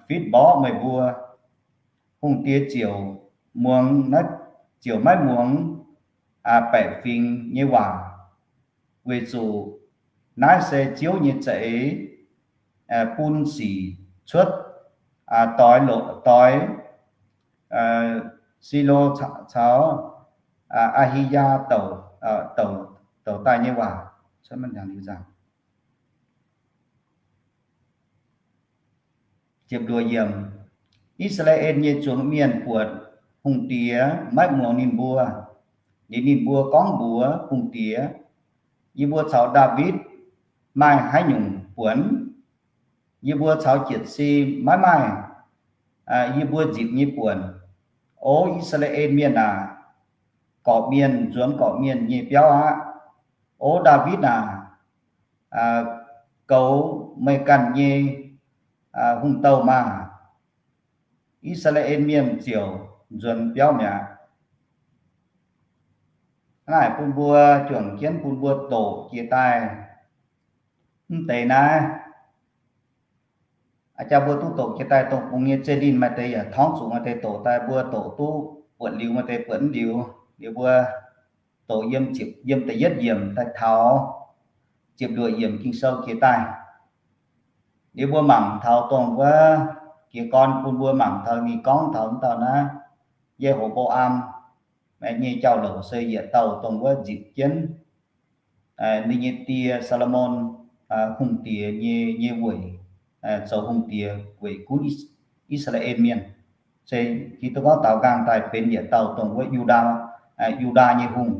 fitv mborqv meih mbuo. Hungh diex ziouc muangx, ziouc maiv muangx baeqc fingx nyei waac, weic zuqc naaiv se Ziouv nyei za'eix bun sic cuotv doix, doix Silo caux Aa^hi^yaa douc, douc daaih nyei waac. I^saa^laa^en nyei zuangx mienh buatc hungh diex maiv muangx ninh mbuo, liuz ninh mbuo gorngv mbuox hungh diex, Yie mbuo caux Ndaawitv maaih haaix nyungc buonc? Yie mbuo caux jietc si maiv maaih yie mbuo nzipc nyei buonc. O I^saa^laa^en mienh aac, gorqv mienh nzuonx gorqv mienh nyei biauv aqv. O Ndaawitv aac, goux meih ganh nyei hungh douh maah! I^saa^laa^en mienh ziouc nzuonx biauv mi'aqv. Hnangv naaic bun mbuo juangc jienv bun mbuo doqc jiex daaih mv deix naaiv. Aa, jaa mbuo duqv doqc jiex daaih dongh bungx nyei zeiv-linh maaih deix yaac torngv zuqc maaih deix doqc daaih, mbuo doqc duqv buatc liuz maaih deix buatc mv liuz. Liuz mbuo doqc yiem ziepc, yiem da'yietv yiemc daaih taux ziepc luoqc yiemc Ging-Sou jiex daaih. Liuz mbuo mangc taux dongh wuov jiez gorn bun mbuo mangc taux ninh gorngv taux wuov dauh naaiv, Ye^ho^mbo^am nyei jauv-louc se yietc dauh dongh wuov nzipc jienv ninh nyei die Saa^lo^morn, hungh diex nyei, nyei weic, zoux hungh diex weic gunv I^saa^laa^en mienh. Se hiuv duqv gorngv daaux nqaang daaih benx yietc dauh dongh wuov Yu^ndaa, Yu^ndaa nyei hungh.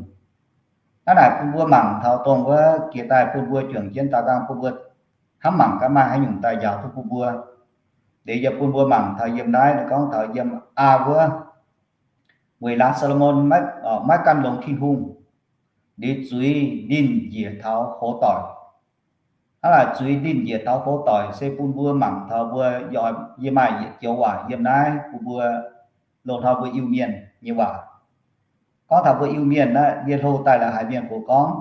Hnangv naaic bun mbuo mangc taux dongh wuov jiex daaih bun mbuo juangc jienv daaux nqaang bun mbuo hnamv mangc gaax maaih haaix nyungc daaih njaaux duqv bun mbuo. Liuz yaac bun mbuo mangc taux yiem naaiv gorngv taux yiem aa wuov, weic laaix Saa^lo^morn maiv gan longx Tin-Hungh, liuz zuiz ninh njiec taux hoz doic. Hnangv naaic zuiz ninh njiec taux hoz doic se bun mbuo mangc taux mbuo, yie maaih yietc joux waac yiem naaiv bun mbuo, loz-hnoi mbuo Iu-Mienh nyei waac. Gorngv taux mbuo Iu-Mienh naaiv, yie hlo daaih la'haiz mienh gox gorngv,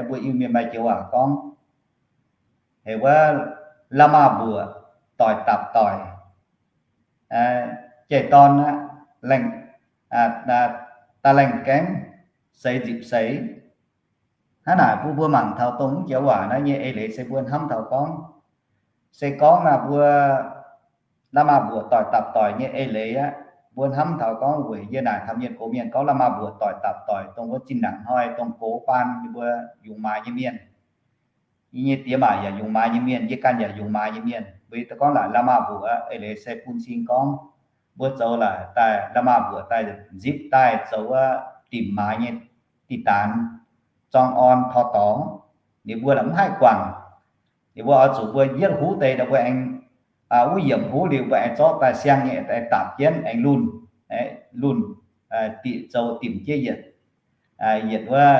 mbuo Iu-Mienh maaih joux waac gorngv, heuc wuov, la'maah mbuoqc doic dapc doic, jaa jai-dorn aqv, daaih laengh gaengv seix nzipc seix. Hnangv naaic bun mbuo mangc taux dongh mv joux waac naaiv nyei eix leiz se mbuo hnamv taux gorngv, se gorngv naaic mbuo la'maah mbuoqc doic dapc doic nyei eix leiz aqv. Mbuo hnamv taux gorngv weic yie naaic taux mienh gox mienh gorngv la'maah mbuoqc doic dapc doic dongh wuov zinh ndaangc hnoi dongh gox baan ninh mbuo yungz maaiz nyei mienh. Yie nyei diex maac yaac yungz maaiz nyei mienh, yie ganh yaac yungz maaiz nyei mienh. Mbuo hiuv duqv gorngv naaic la'maah mbuoqc eix leiz se bun cing gorngv mbuo zoux laaix daaih la'maah mbuoqc daaih nzipc daaih zoux wuov dimc maaiz nyei diqc daanx, zorng orn tor dorngx, ninh mbuo la'mv haih guangc. Ninh mbuo oix zuqc mbuo yietv huv deix nor mbuo aengx, wuov yiemc huv liuz mbuo aengx zorqv daaih siang nyei aengx dapc jienv aengx lunh, lunh, diqc zoux dimc jienv yietc, yietc wuov,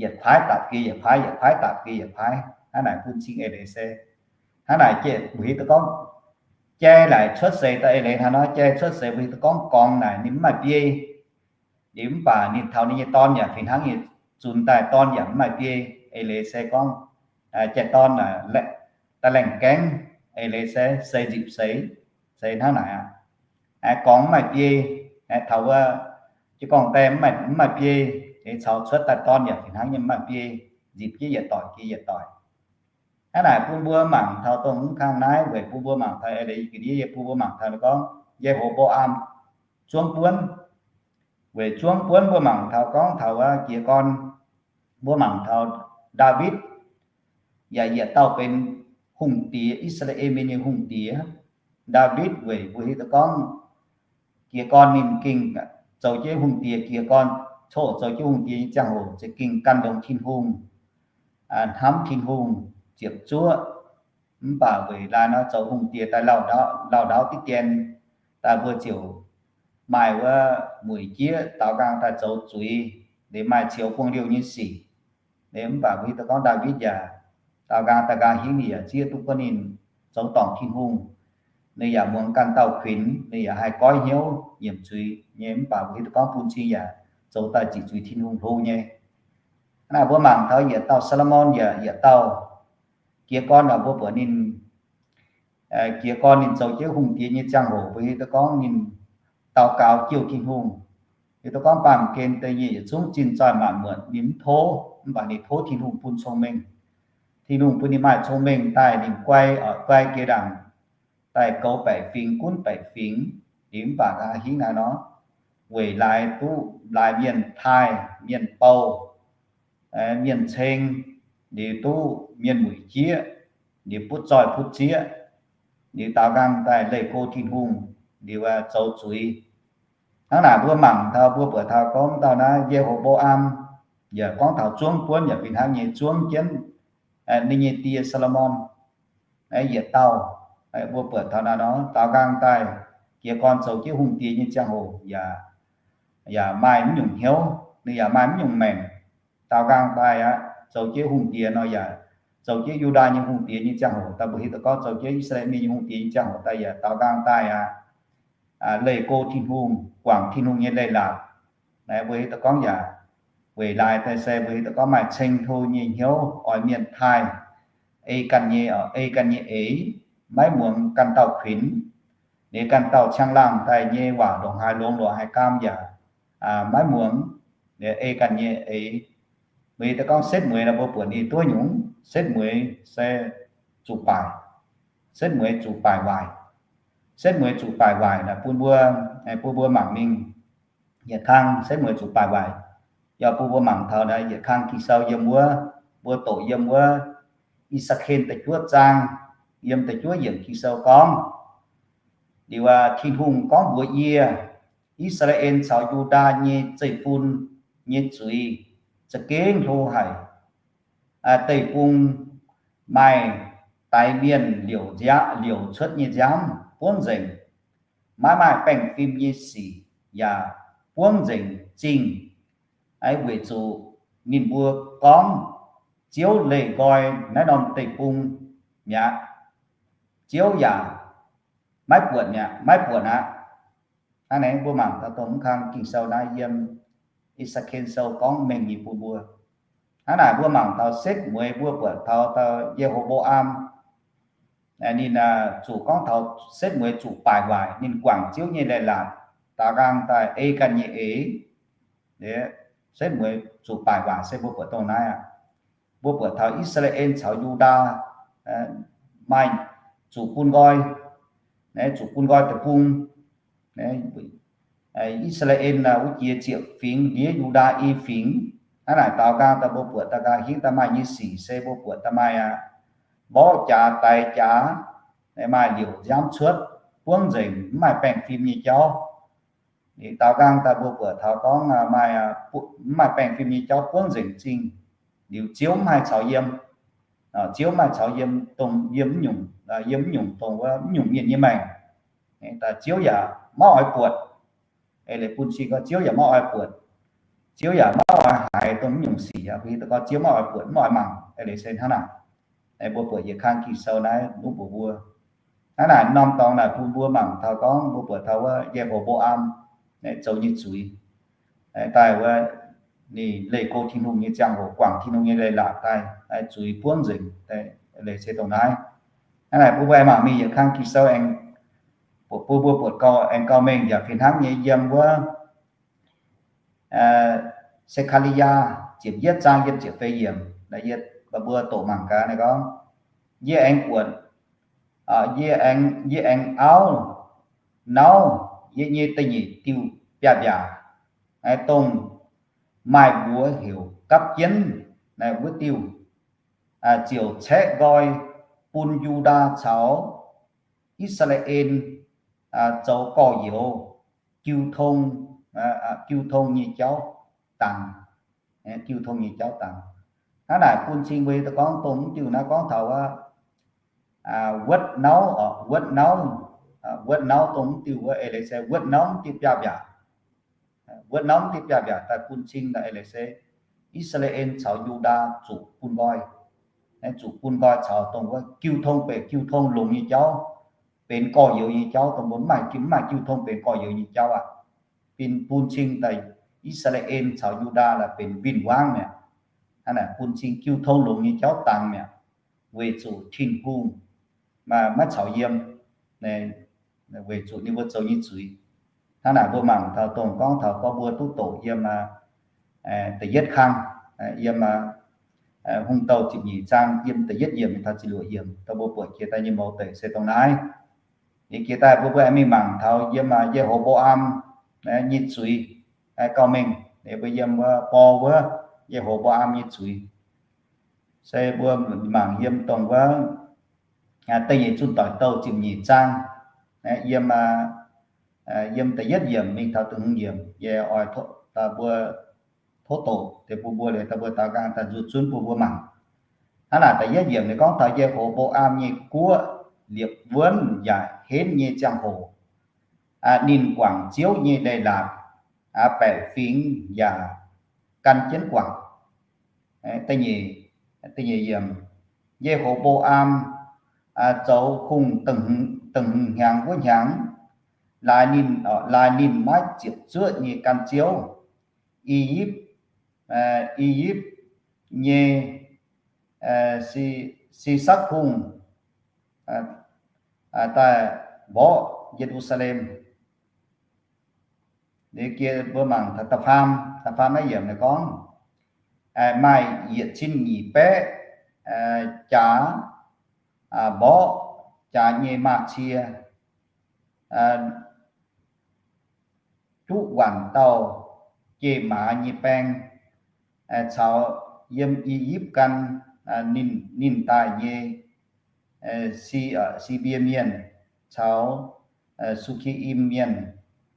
yietc paaiv dapc geh yietc paaiv, yietc paaiv dapc geh yietc paaiv. Hnangv naaic bun cing eix leiz se hnangv naaic jai, mbuo hiuv duqv gorngv jai laaic cuotv seix daaih eix leiz hnangv nor, jai cuotv seix mbuo hiuv duqv gorngv gorngx naaic ninh mv maaih biei. Liuz mv baac ninh taux ninh nyei dorn yaac fih hnangv nyei, zunc daaih dorn yaac mv maaih biei. Eix leiz se gorngv jai-dorn daaih laengh gaengv, eix leiz se seix nzipc seix, se hnangv naaic aqv. Gorngx mv maaih biei, taux wuov jiez gorngv daaih mv maaih biei, liuz caux cuotv daaih dorn yaac fih hnangv nyei mv maaih biei, nzipc jienv yietc doic geh yietc doic. Hnangv naaic bun mbuo mangc taux dongh mv kang naaiv weic bun mbuo mangc taux eix leiz ga'ndiev, yie bun mbuo mangc taux ninh gorngv Ye^ho^mbo^am zuangv buonv. Weic zuangv buonv mbuo mangc taux gorngv taux wuov jiez gorn, mbuo mangc taux Ndaawitv yaac yietc dauh benx hungh diex, I^saa^laa^en Mienh nyei hungh diex. Ndaawitv weic mbuo hiuv duqv gorngv jiez gorn ninh gengh zoux jienv hungh diex, jiez gorn coqv zoux jienv hungh diex nyei ziangh hoc za'gengh gan longx Tin-Hungh, hnamv Tin-Hungh, ziepc zuoqv. Mv baac weic laaix nor zoux hungh diex daaih lauh ndaauv diqv dien, daaih mbuo ziouc maaih wuov mueic jieqv daaux nqaang daaih zoux zuiz, liuz maaih ceux buangh liouh nyei sic. Liuz mv baac mbuo hiuv duqv gorngv Ndaawitv yaac daaux nqaang daaih nqaang hingv ninh yaac zieqv duqv gorngv ninh zoux dorngc Tin-Hungh. Ninh yaac muangx ganh dauh kuinx, ninh yaac haih goiv hnyouv nyiemc zuiz nyei, mv baac mbuo hiuv duqv gorngv bun cing yaac zoux daaih ziqc zuiz Tin-Hungh hlo nyei. Hnangv naaic mbuo mangc taux yietc dauh Saa^lo^morn yaac yietc dauh jiez gorn, mbuo buatc ninh jiez gorn ninh zoux jienv hungh diex nyei ziangh hoc mbuo hiuv duqv gorngv ninh daux gaux jouh Tin-Hungh. Hiuv duqv gorngv baamh gen da'nyeic yietc zungv zinh zoih maanc muotc ninh mv tov, mv baac ninh tov Tin-Hungh bun cong-mengh. Tin-Hungh bun ninh maaih cong-mengh daaih ninh guai, guai jiex ndaangc daaih goux baeqc fingx gunv baeqc fingx. Liuz mv baac aa hingv naaiv nor, weic laaix duqv laaix mienh taaih, mienh bou, mienh ceng, liuz duqv mienh mueic jieqv, liuz butv zoih butv zieqv, liuz daaux nqaang daaih leih go Tin-Hungh, liuz zoux zuiz. Hnangv naaic mbuo mangc taux, mbuo buatc taux gorngv dauh naaiv Ye^ho^mbo^am, yaac gorngv taux zuangv buonv yaac fih hnangv nyei zuangv jienv ninh nyei die Saa^lo^morn yietc dauh. Mbuo buatc taux naaiv nor daaux nqaang daaih jiez gorn zoux jienv hungh diex nyei ziangh hoc yaac, yaac maaih mv nyungc hnyouv, ninh yaac maaih mv nyungc maengc. Daaux nqaang daaih aqv, zoux jienv hungh diex nor yaac, zoux jienv Yu^ndaa nyei hungh diex nyei ziangh hoc daaih, mbuo hiuv duqv gorngv zoux jienv I^saa^laa^en Mienh nyei hungh diex nyei ziangh hoc daaih yaac daaux nqaang daaih aqv, leih go Tin-Hungh, guangc Tin-Hungh nyei leiz-latc. Naaiv mbuo hiuv duqv gorngv yaac weic laaix daaih se mbuo hiuv duqv gorngv maaih ceng-hlo nyei hnyouv, oix mienh taaih, ei ganh nyei, ei ganh nyei eix, maiv muangx ganh dauh kuinx. Liuz ganh dauh ciang laangh daaih nyei waac ndongc haaix longx ndongc haaix gaam yaac maiv muangx. Liuz ei ganh nyei eix. Mbuo hiuv duqv gorngv setv mueiz nor mbuo buatc ninh duqv nyungc, setv mueiz se zuqc baaic, setv mueiz zuqc baaic waaic. Setv mueiz zuqc baaic waaic naaic bun mbuo, bun mbuo mangc mingh yietc kang setv mueiz zuqc baaic waaic. Yaac bun mbuo mangc taux naaiv yietc kang Ging-Sou yiem wuov, mbuo doqc yiem wuov I^saa^ken da'juov zaang, yiem da'juov yiemc Ging-Sou gorngv, liuz aac, Tin-Hungh gorngv mbuox yie, I^saa^laa^en caux Yu^ndaa nyei zeiv-fun nyei zuiz za'gengh hlo haic. Deic-bung maaih daix mienh liouc nziaamv, liouc cuotv nyei nziaamv buonv nzengc. Maiv maaih baengh fim nyei sic yaac buonv nzengc zingh. Weic zuqc ninh mbuo gorngv, Ziouv leih nqoi naaiv norm deic-bung mi'aqv. Ziouv yaac maiv buatc mi'aqv, maiv buatc aqv. Hnangv naaiv mbuo mangc taux dongh mv kang Ging-Sou naaiv yiem I^saa^ken Sou gorngv mengh nyei bun mbuo. Hnangv naaic mbuo mangc taux setv mueiz mbuo buatc taux dauh Ye^ho^mbo^am, Ninh zuqc gorngv taux setv mueiz zuqc baaic waaic, ninh guangc Ziouv nyei leiz-latc, daaux nqaang daaih ei ganh nyei eix. Setv mueiz zuqc baaic waaic se mbuo buatc dongh naaiv aqv. Mbuo buatc taux I^saa^laa^en caux Yu^ndaa maaih zuqc bun nqoi, zuqc bun nqoi deic-bung. I^saa^laa^en wuov jiex ziepc fingx, ndiev Yu^ndaa i fingx. Hnangv naaic daaux nqaang daaih mbuo buatc daaih nqaang hingv daaih maaih nyei sic se mbuo buatc daaih maaih aqv. Mborqv jaax daix jaax, maaih liouc nziaamv cuotv, buangv nzengc, mv maaih baengh fim nyei jauv. Daaux nqaang daaih mbuo buatc taux gorngv maaih, mv maaih baengh fim nyei jauv buangv nzengc zingh. Liuz Ziouv mv haih caux yiem. Ziouv mv haih caux yiem, dongh yiem mv nyungc, yiem mv nyungc dongh wuov mv nyungc mienh nyei maengc. Daaih Ziouv yaac maiv oix buatc. Eix leiz bun cing gorngv Ziouv yaac maiv oix buatc. Ziouv yaac maiv oix haiz dongh mv nyungc sic aqv. Bun cing gorngv Ziouv maiv oix buatc, maiv oix mangc. Eix leiz se hnangv naaic. Mbuo buatc yietc kang Ging-Sou naaiv nuqv mbuox mbuo. Hnangv naaic norm dorngx naaic bun mbuo mangc taux gorngv mbuo buatc taux wuov Ye^ho^mbo^am zoux nyei zuiz. Daaih wuov ninh leih go Tin-Hungh nyei ziangh hoc, guangc Tin-Hungh nyei leiz-latc daaih, zuiz buangv nzengc. Eix leiz se dongh naaiv. Hnangv naaic bun mbuo aengx mangc mingh yietc kang Ging-Sou aengx, bun mbuo buatc gauh aengx gauh mengh yaac fih hnangv nyei yiem wuov Se^kaa^li^yaa ziepc yietv zaang yiem ziepc feix yiemc, mbuo doqc mangc gaax naaiv gorngv, Yie aengx buatc, yie aengx, yie aengx auv nauv yie nyei da'nyeic diuh biaav-mbiaac, dongh maaih mbuox heuc Gapv Jienv wuov diuh, ziouc caeqv nqoi bun Yu^ndaa caux I^saa^laa^en zoux gorx-youz jiu tong, jiu tong nyei jauv dangx, jiu tong nyei jauv dangx. Hnangv naaic bun cing mbuo gorngv dongh mv diuh naaiv gorngv taux wuov, wuotv nauv, wuotv nauv, wuotv nauv dongh mv diuh wuov eix leiz se wuotv nauv mv diuh biaav-mbiaac. Wuotv nauv mv diuh biaav-mbiaac daaih bun cing naaiv eix leiz se I^saa^laa^en caux Yu^ndaa zuqc bun nqoi, zuqc bun nqoi caux dongh wuov jiu tong benx jiu tong longx nyei jauv, benx gorx-youz nyei jauv, dongh mbuo mv maaih, mv maaih jiu tong benx gorx-youz nyei jauv aqv. Bun, bun cing daaih I^saa^laa^en caux Yu^ndaa laaix benx win-wangv mi'aqv. Hnangv naaic bun cing jiu tong longx nyei jauv dangx mi'aqv, weic zuqc Tin-Hungh maiv caux yiem, weic zuqc ninh mbuo zoux nyei zuiz. Hnangv naaic mbuo mangc taux dongh gorngv taux gorngv mbuo duqv doqc yiem da'yietv kang, yiem Hungh Douh ziepc nyeic zaang yiem da'yietv yiemc taux ziepc luoqc yiemc, dongh mbuo buatc jiex daaih nyei mouz deic se dongh naaiv. Ninh jiex daaih mbuo, mbuo aengx mingh mangc taux yiem Ye^ho^mbo^am nyei zuiz gauh mengh. Mbuo yiem wuov bor wuov Ye^ho^mbo^am nyei zuiz se mbuo mangc yiem dongh wuov da'nyeic Zunh Doic Douh ziepc nyeic zaang, yiem, yiem da'yietv yiemc mingh taux da'hmz yiemc, yie oix mbuo tov doqc deix bun mbuo liuz, daaih mbuo daaux nqaang daaih nzuonx zunv bun mbuo mangc. Hnangv naaic da'yietv yiemc ninh gorngv taux Ye^ho^mbo^am nyei guoqv liepc wuonv yaac henv nyei ziangh hoc, ninh guangc Ziouv nyei leiz-latc, baeqc fingx yaac gan jienv guangc. Da'nyeic yiemc, Ye^ho^mbo^am zoux hungh da'hmz hnyangx wuov hnyangx, laaix ninh, laaix ninh maiv ziepc zuoqv nyei gan Ziouv, I^yipv, I^yipv nyei Si, Sisakv Hungh daaih mborqv Ye^lu^saa^lem. Liuz jiex mbuo mangc da'faam, da'faam naaiv yiemc ninh gorngv, maaih yietc cin nyic baeqv jaax mborqv jaax nyei maaz-cie, juqv waanc dauh jeiv maaz nyei baeng, caux yiem I^yipv gan ninh, ninh daaih nyei Si, Si^mbie Mienh, caux Sukc^im Mienh,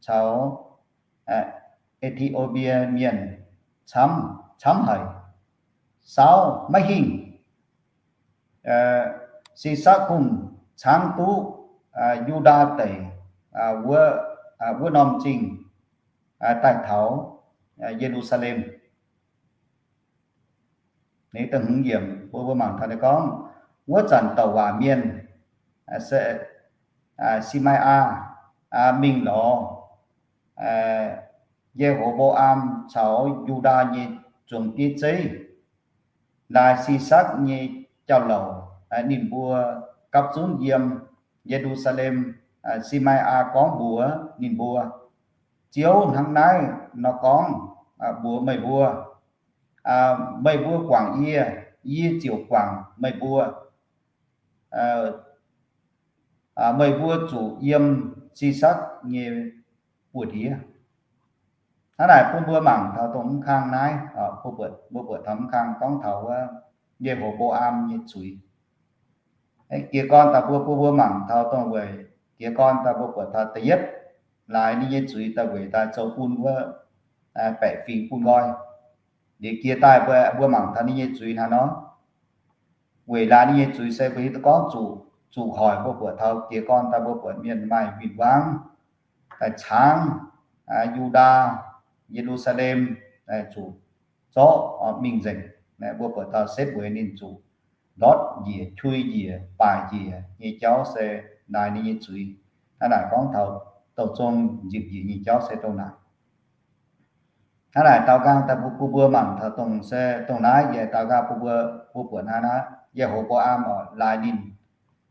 caux E^ti^o^mbie Mienh camv, camv haic, saauv maiv hingh. Sisakv Hungh caangv duqv Yu^ndaa Deic wuov, wuov norm zingh daaih taux Ye^lu^saa^lem. Ninh da'hmz yiemc mbuo, mbuo mangc taux ninh gorngv, wuov zanc douc waac mienh se Si^mai^aa mingh lorz Ye^ho^mbo^am caux Yu^ndaa nyei zuangx bieiv zeiv, laaix Sisakv nyei jauv-louc, ninh mbuo gapv zunv yiem Ye^lu^saa^lem, Simai^aa gorngv mbuox ninh mbuo, Ziouv hnangv naaiv nor gorngv mbuox meih mbuo, Meih mbuo guangc yie, yie ziouc guangc meih mbuo. Meih mbuo zuqc yiem si sakv nyei buoz-ndiev. Hnangv naaic bun mbuo mangc taux dongh mv kang naaiv, mbuo buatc taux mv kang gorngv taux wuov Ye^ho^mbo^am nyei zuiz. Jiez gorn daaih mbuo, bun mbuo mangc taux dongh weic, jiez gorn daaih mbuo buatc taux da'yietv, laaix ninh nyei zuiz daaih weic daaih zoux bun wuov baeqc fingx bun nqoi. Liuz jiex daaih mbuo, mbuo mangc taux ninh nyei zuiz hnangv nor. Weic laaix ninh nyei zuiz se mbuo hiuv duqv gorngv zuqc, zuqc hoic mbuo buatc taux jiez gorn daaih mbuo buatc mienh maaih win-wangv daaih caangv Yu^ndaa, Ye^lu^saa^lem zuqc zorqv mingh nzengc. Mbuo buatc taux setv mueiz ninh zuqc ndortv njiec, qui njiec, baaic njiec nyei jauv se laaix ninh nyei zuiz. Hnangv naaic gorngv taux douh zong nzipc njiec nyei jauv se dongh naaic. Hnangv naaic daaux nqaang daaih bun mbuo mangc taux dongh se dongh naaiv yaac daaux nqaang bun mbuo, mbuo buatc naaiv naaiv Ye^ho^mbo^am oc, laaix ninh,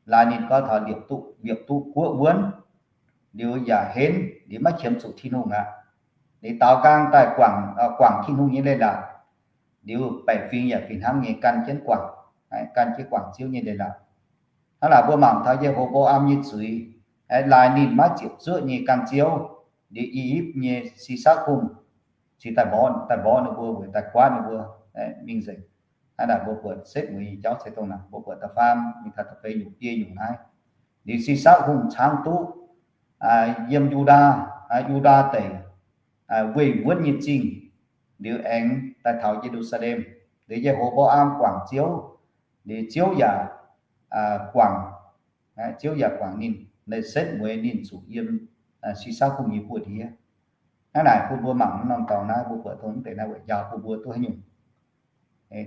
laaix ninh gorngv taux liepc duqv, liepc duqv guoqv wuonv, liuz yaac henv, liuz maiv qiemx zuqc Tin-Hungh aqv. Liuz daaux nqaang daaih guangc, guangc Tin-Hungh nyei leiz-latc, liuz baeqc fingx yaac fih hnangv nyei gan jienv guangc, gan jienv guangc Ziouv nyei leiz-latc. Hnangv naaic mbuo mangc taux Ye^ho^mbo^am nyei zuiz, laaix ninh maiv ziepc zuoqv nyei gan Ziouv, liuz I^yipv nyei Si^sakc Hungh cingx daaih mborqv, daaih mborqv ninh mbuo, weic daaih guaatv ninh mbuo mingh nzengc. Hnangv naaic mbuo buatc setv mueiz nyei jauv se dongh naaic, mbuo buatc da'faam mingh taux da'feix nyungc, biei nyungc naaiv. Liuz Si^sakc Hungh caangv duqv yiem Yu^ndaa, Yu^ndaa deic, weih wuonv nyei zingh, liuz aengx daaih taux Ye^lu^saa^lem. Liuz Ye^ho^mbo^am guangc Ziouv, liuz Ziouv yaac guangc, Ziouv yaac guangc ninh, setv mueiz ninh zuqc yiem Si^sakc Hungh nyei buoz-ndiev. Hnangv naaic bun mbuo mangc norm dorngx naaiv, mbuo buatc dongh mv deix naaiv weic njaaux bun mbuo duqv haaix nyungc.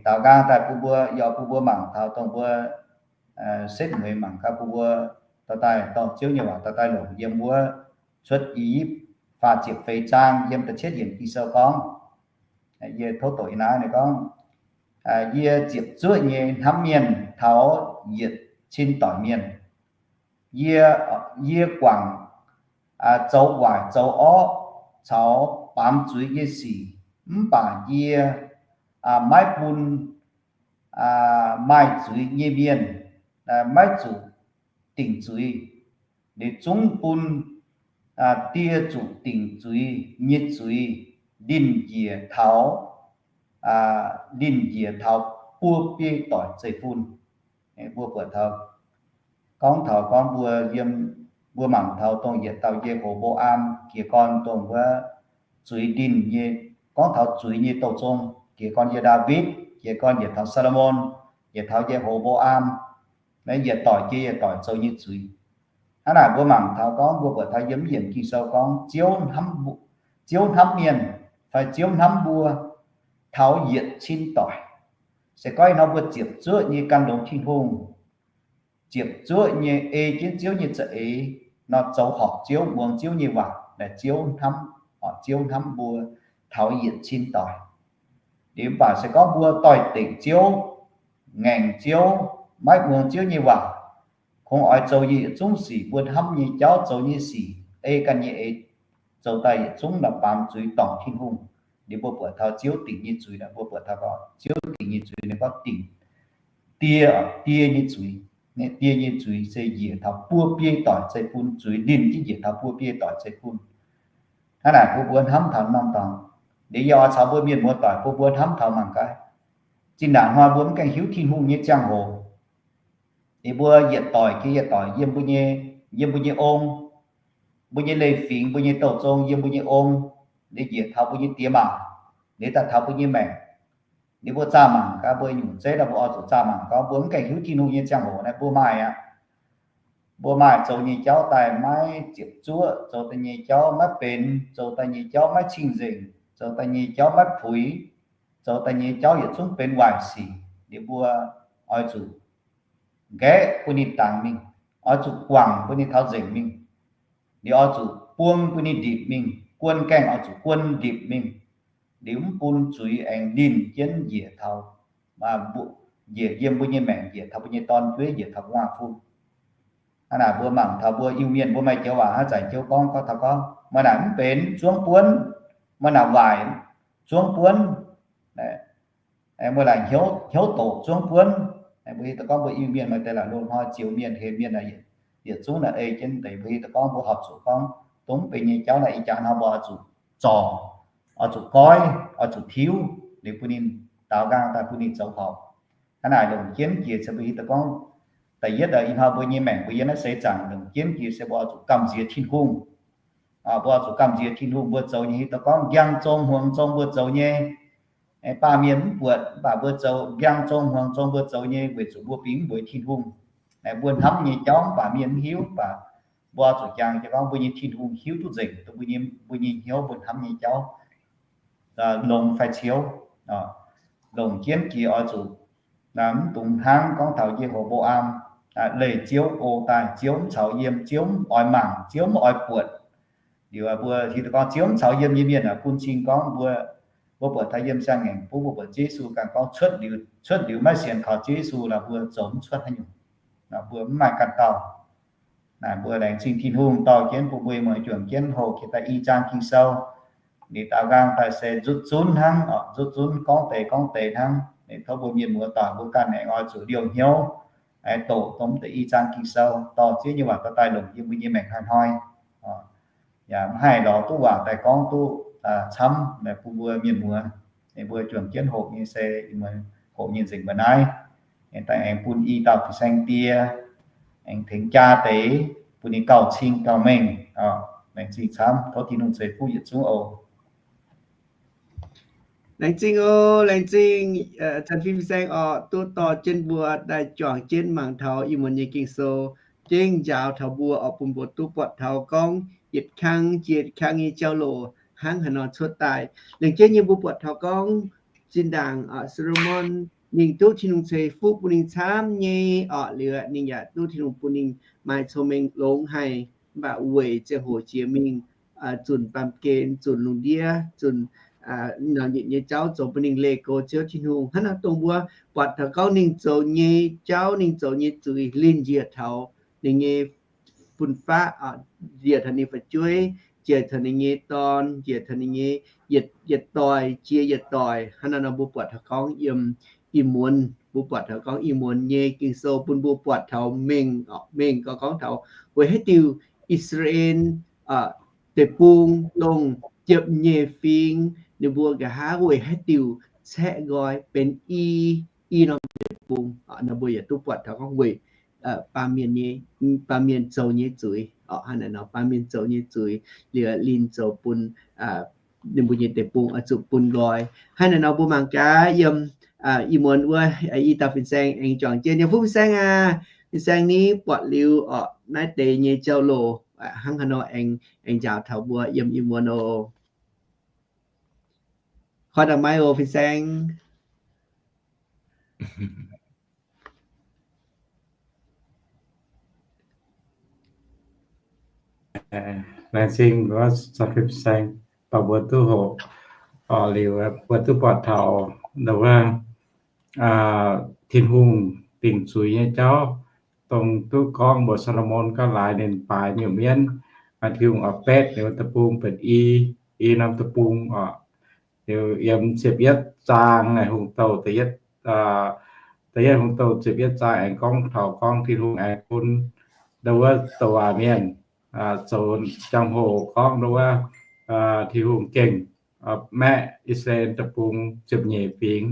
Daaux nqaang daaih bun mbuo, yaac bun mbuo mangc taux dongh mbuo setv mueiz mangc gaax bun mbuo dorh daaih, dorh Ziouv nyei waac dorh daaih longc yiem wuov Cuotv I^yipv faah ziepc feix zaang yiem da'cietv yiemc Ging-Sou gorngv, yie tov doqc yie naaiv, ninh gorngv, Yie ziepc zuoqv nyei hnamv mienh taux yietc cin doic mienh. Yie, yie guangc zoux waaic zoux orqv caux baamz zuiz nyei sic, mv baac yie maiv bun maaih zuiz nyei mienh maiv zuqc dingc zuiz. Liuz zungv bun die zuqc dingc zuiz nyei zuiz linh njiec taux, linh njiec taux buo biei doic zeiv-fun. Mbuo buatc taux, gorngv taux gorngv mbuo yiem, mbuo mangc taux dongh yietc dauh Ye^ho^mbo^am jiez gorn dongh wuov zuiz linh nyei, gorngv taux zuiz nyei douh zong jiez gorn yiem Ndaawitv, jiez gorn yietc taux Saa^lo^morn, yietc taux Ye^ho^mbo^am, naaiv yietc doic jiex yietc doic zoux nyei zuiz. Hnangv naaic mbuo mangc taux gorngv mbuo buatc taux yiem yiemc Ging-Sou gorngv Ziouv hnamv, Ziouv hnamv mienh fai Ziouv hnamv mbuo taux yietc cin doic. Se gorngv ih hnoi mbuo ziepc zuoqv nyei gan longx Tin-Hungh, ziepc zuoqv nyei ei jienv Ziouv nyei za'eix nor, zoux horpc Ziouv, muangx Ziouv nyei waac, naaic Ziouv hnamv, Ziouv hnamv mbuo taux yietc cin doic. Liuz mv baac se gorngv mbuo doix-dekc Ziouv, ngaengc Ziouv, maiv muangx Ziouv nyei waac, kungx oix zoux yietc zungv sic mbuo hnamv nyei jauv, zoux nyei sic ei ganh nyei eix, zoux daaih yietc zungv la'baamz zuiz dorngc Tin-Hungh. Liuz mbuo buatc taux Ziouv dingc nyei zuiz, mbuo buatc taux gorngv Ziouv dingc nyei zuiz ninh gorngv dingc die, die nyei zuiz. Die nyei zuiz se njiec taux buo biei doic zeiv-fun, zuiz linh jienv njiec taux buo biei doic zeiv-fun. Hnangv naaic bun mbuo hnamv taux norm dorngx. Liuz yie oix caux mbuo mienh muoz-doic bun mbuo hnamv taux mangc gaax, zinh ndaangc hnoi mbuo mv gaengh hiuv Tin-Hungh nyei ziangh hoc, liuz mbuo yietc doic jiex yietc doic yiem mbuo nyei, yiem mbuo nyei ong, mbuo nyei leiz-fingx, mbuo nyei douh zong, yiem mbuo nyei ong, liuz njiec taux mbuo nyei diex maac, liuz daaih taux mbuo nyei maengc. Liuz mbuo zaah mangc gaax mbuo nyungc zeiv, mbuo oix zuqc zaah mangc gorngv mbuo mv gaengh hiuv Tin-Hungh nyei ziangh hoc naaiv, mbuo maaih aqv. Mbuo maaih zoux nyei jauv daaih maiv ziepc zuoqv, zoux daaih nyei jauv maiv benx, zoux daaih nyei jauv maiv cing-nzengc, zoux daaih nyei jauv maiv puix, zoux daaih nyei jauv yietc zungv benx waaic sic. Liuz mbuo oix zuqc nqaeqv bun ninh dangx mingh, oix zuqc guangc bun ninh taux nzengc mingh. Liuz oix zuqc buong bun ninh ndipc mingh, guon gaengh oix zuqc guon ndipc mingh. Liuz mv bun zuiz aengx linh jienv njiec taux, njiec yiem mbuo nyei maengc, njiec taux mbuo nyei dorn-jueiv, njiec taux mbuo nyei fun. Hnangv naaic mbuo mangc taux mbuo Iu-Mienh mbuo maaih joux waac hnangv zanc jouv gorngv, gorngv taux gorngv, meih naaic mv benx zuangx buonv, meih naaic waaic zuangx buonv, meih naaic hnyouv doqc zuangx buonv. Mbuo hiuv duqv gorngv mbuo Iu-Mienh maaih deix laaic loz-hnoi zioux mienh, heh mienh, yietc zungv naaic ei jienv deix. Mbuo hiuv duqv gorngv mbuo horpc zuqc gorngv dongh mv benx nyei jauv naaic, ih jaax hnoi mbuo oix zuqc zorc, oix zuqc goiv, oix zuqc tiuv liuz bun ninh daaux nqaang daaih bun ninh zoux horpc. Hnangv naaic longc jienv jiex se mbuo hiuv duqv gorngv, da'yietv ih hnoi mbuo nyei maengc mbuo yiem naaiv seix zaangc longc jienv jiex se mbuo oix zuqc gamh nziex Tin-Hungh. Mbuo oix zuqc gamh nziex Tin-Hungh, mbuo zoux nyei hiuv duqv gorngv njang zong hmuangx zong mbuo zoux nyei, baamh mienh mv buatc, mv baac mbuo zoux njang zong hmuangx zong mbuo zoux nyei weic zuqc mbuo bingx mbuox Tin-Hungh. Mbuo hnamv nyei jauv mv baac mienh mv hiuv, mv baac mbuo oix zuqc jangx jienv gorngv mbuo nyei Tin-Hungh hiuv duqv nzengc, mbuo nyei hnyouv mbuo hnamv nyei jauv longx fai ciouv. Longc jienv jiex oix zuqc mv dungx hnangv gorngv taux Ye^ho^mbo^am leih Ziouv oc daaih, Ziouv mv caux yiem, Ziouv mv oix mangc, Ziouv mv oix buatc. Liuz mbuo hiuv duqv gorngv Ziouv mv caux yiem nyei mienh bun cing gorngv mbuo, mbuo buatc taux yiem siang-ngaengc bun mbuo buatc Yesu ganh gorngv cuotv liuz, cuotv liuz maiv sienx kaux Ziouv Yesu lorqc, mbuo zoux mv cuotv haaix nyungc. Mbuo mv maaih ganh dauh. Naaic mbuo laengz zingh Tin-Hungh dorh jienv bun mbuo muoz juangc jienv hoqc jiex daaih i zaang Ging-Sou. Ninh daaux nqaang daaih se nzutv zunv hnangv, nzutv zunv gorngv deix gorngv deix hnangv. Ninh tov mbuo mienh muoz doic mbuo ganh aengx oix zuqc liouh hnyouv, aengx doqc dongh mv deix i zaang Ging-Sou, dorh Ziouv nyei waac dorh daaih longc yiem mbuo nyei maengc hnoi-hnoi. Yaac mv haih lorz duqv waac daaih gorngv duqv camv bun mbuo mienh muoz. Ninh mbuo juangc jienv hoqc nyei se, hoqc nyei nzengc mbuo naaiv. Daaih aengx bun i dauh fin-saeng die aengx tengx jaa deix, bun ninh gauh cing gauh mengh. Laengz zingh camv, tov Tin-Hungh ceix fuqv yietc zungv oc. Laengz zingh oc, laengz zingh Chan Fim Saeng oc, duqv dorh jienv mbuo daaih juangc jienv mangc taux ih muonz nyei Ging-Sou, gengh njaaux taux mbuo oc, bun mbuo duqv buatc taux gorngv yietc kang jiex yietc kang nyei jauv-louc hnangv haaix nor cuotv daaih. Laengz jienv nyei mbuo buatc taux gorngv zinh ndaangc Saa^lo^morn ninh duqv Tin-Hungh ceix fuqv bun ninh camv nyei oc, liuz ninh yaac duqv Tin-Hungh bun ninh maaih cong-mengh longx haic, mv baac weic ziangh hoc jiex mingh, zunc baamh gen, zunc lungh ndiev, zunc nyei jauv zoux bun ninh leih goux Ziouv Tin-Hungh. Hnangv naaiv dongh mbuo buatc taux gorngv ninh zoux nyei jauv, ninh zoux nyei zuiz linh njiec taux ninh nyei fun-faqv, njiec taux ninh fu'jueiv, njiec taux ninh nyei dorn, njiec taux ninh nyei yietc doic jiex yietc doic. Hnangv naaiv nor mbuo buatc taux gorngv yiem ih muonz, mbuo buatc taux gorngv ih muonz nyei Ging-Sou bun mbuo buatc taux mengh, mengh gorngv, gorngv taux weic haaix diuc I^saa^laa^en Deic-Bung dongh ziepc nyeic fingx ninh mbuo nqa'haav weic haaix diuc caeqv nqoi benx i, i norm deic-bung. Nor mbuo yaac duqv buatc taux gorngv weic baamh mienh nyei, baamh mienh zoux nyei zuiz. Hnangv naaiv nor baamh mienh zoux nyei zuiz liuz linh zoux bun ninh mbuo nyei deic-bung oix zuqc bun nqoi. Hnangv naaiv nor mbuo mangc gaax yiem ih muonz wuov i dauh fin-saeng aengx juangc jienv nyei. Fuqv fin-saeng aac, fin-saeng ni buatc liuz oc naaiv deix nyei jauv-louc hnangv haaix nor aengx, aengx njaaux taux mbuo yiem ih muonz oc. Koi daaih maiv oc fin-saeng. Laengz zingh wuov fin-saeng, baac mbuo duqv hoqc oc, liuz mbuo duqv buatc taux wuov Tin-Hungh dingc zuiz nyei jauv, dongh duqv gorngv mbuox Saa^lo^morn gaax laaix ninh baaix miuc-mienv, Tin-Hungh oix betv ninh deic-bung benx i, i norm deic-bung oc. Liuz yiem ziepc yietv zaang naaic Hungh Douh da'yietv, da'yietv Hungh Douh ziepc yietv zaang aengx gorngv taux gorngv Tin-Hungh aengx bun ndau wuov douc waac mienh zoux ziangh hoc gorngv ndau wuov Tin-Hungh gengh maeqv I^saa^laa^en deic-bung ziepc nyeic fingx,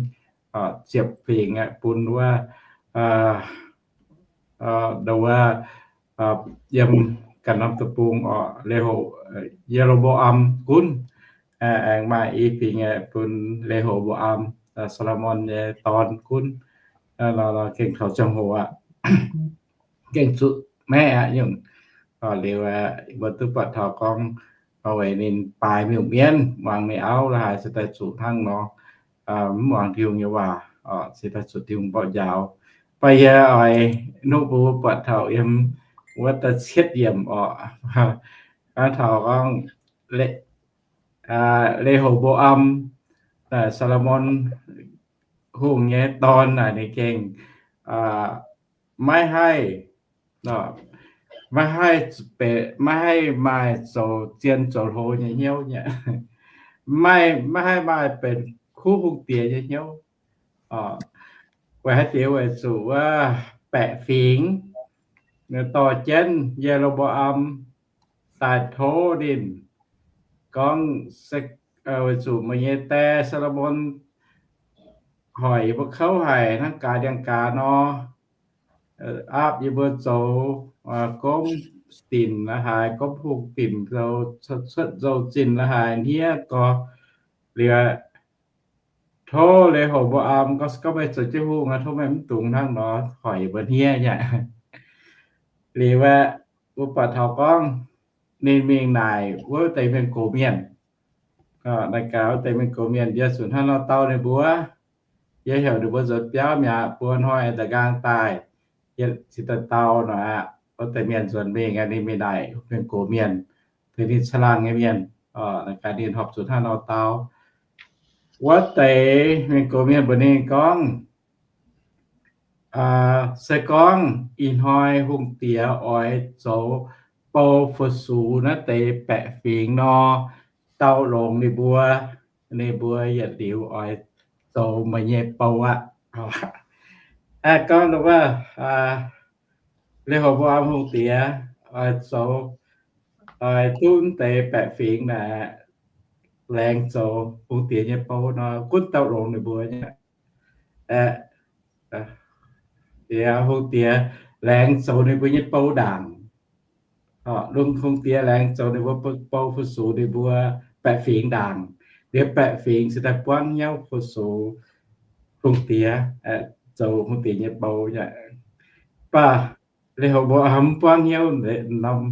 ziepc fingx aeqv, bun wuov ndau wuov yiem ganh norm deic-bung oc, Lehoc, Ye^lo^mbo^am gunv, aengx maaih i fingx aeqv, bun Lehoc^mbo^am, Saa^lo^morn nyei dorn gunv, gengh taux ziangh hoc aqv, gengh zuqc maeqv aqv nyungc. Liuz mbuo duqv buatc taux gorngv weic ninh baaix miuc-mienv, muangx ninh auv la'haaix se daaih zuqc hnangv nor, mv muangx Tin-Hungh nyei waac, se daaih zuqc Tin-Hungh mborqv njaaux. Baac yie oix nuqv bun mbuo buatc taux yiem wuov da'cietv yiemc oc, hnangv taux gorngv Lehoc^mbo^am, Saa^lo^morn Hungh nyei dorn naaic ninh gengh maiv haih, maiv haih, maiv haih maaih zoux zien zoux hlo nyei hnyouv nyei, maiv, maiv haih maaih benx kuv hungh diex nyei hnyouv. Weic haaix diuc? Weic zuqc wuov baeqc fingx dorh jienv Ye^lo^mbo^am daaih tov ninh gorngv, weic zuqc meih nyei die, Saa^lo^morn, hoic yie mbuo kouv haic hnangv gaax ndiangx-gaaz nor, aapv yie mbuo zoux gomv dinc la'haaix, gomv hungh dinc, cuotv nzou-zinh la'haaix hniev gorx. Liuz, tov Le^ho^mbo^am gorngv, gorngv meih zoux jienv hungh, tov meih mv dungx hnangv nor hoic yie mbuo hniev nyei. Liuz aeqv, mbuo buatc taux gorngv ninh mingh naaic wuov deix mienh gox mienh, naaic gaax wuov deix mienh gox mienh, Yie zuqc hnangv nor dau ninh mbuo. Yie heuc ninh mbuo nzuonx biauv mi'aqv. Buo hnoi da'nqaang daaih, yie cingx daaih dau nor aqv. Wuov deix mienh nzuonx mingh, ninh mingh naaic mienh gox mienh, tengx ninh caangh laangh nyei mienh, naaic gaax ninh horpc zuqc hnangv nor dau. Wuov deix mienh gox mienh mbuox ninh gorngv, Se gorngv ih hnoi hungh diex oix zoux bou fu-sux naaiv deix baeqc fingx nor, dau longx ninh mbuo, ninh mbuo yietc liuz oix zoux meih nyei bou aqv. Aeqv, gorngv wuov, Le^ho^mbo^am hungh diex oix zoux, oix duqv deix baeqc fingx naaic, laengz zoux hungh diex nyei bou nor, gunv dau longx ninh mbuo nyei. Aeqv, hungh diex laengz zoux ninh mbuo nyei bou ndaangc. Lungh hungh diex laengz zoux ninh mbuo bou fu-sux ninh mbuo baeqc fingx ndaangc. Liuz baeqc fingx cingx daaih buangv hnyouv fu-sux hungh diex, zoux hungh diex nyei bou. Mv baac Le^ho^mbo^am mv buangv hnyouv norm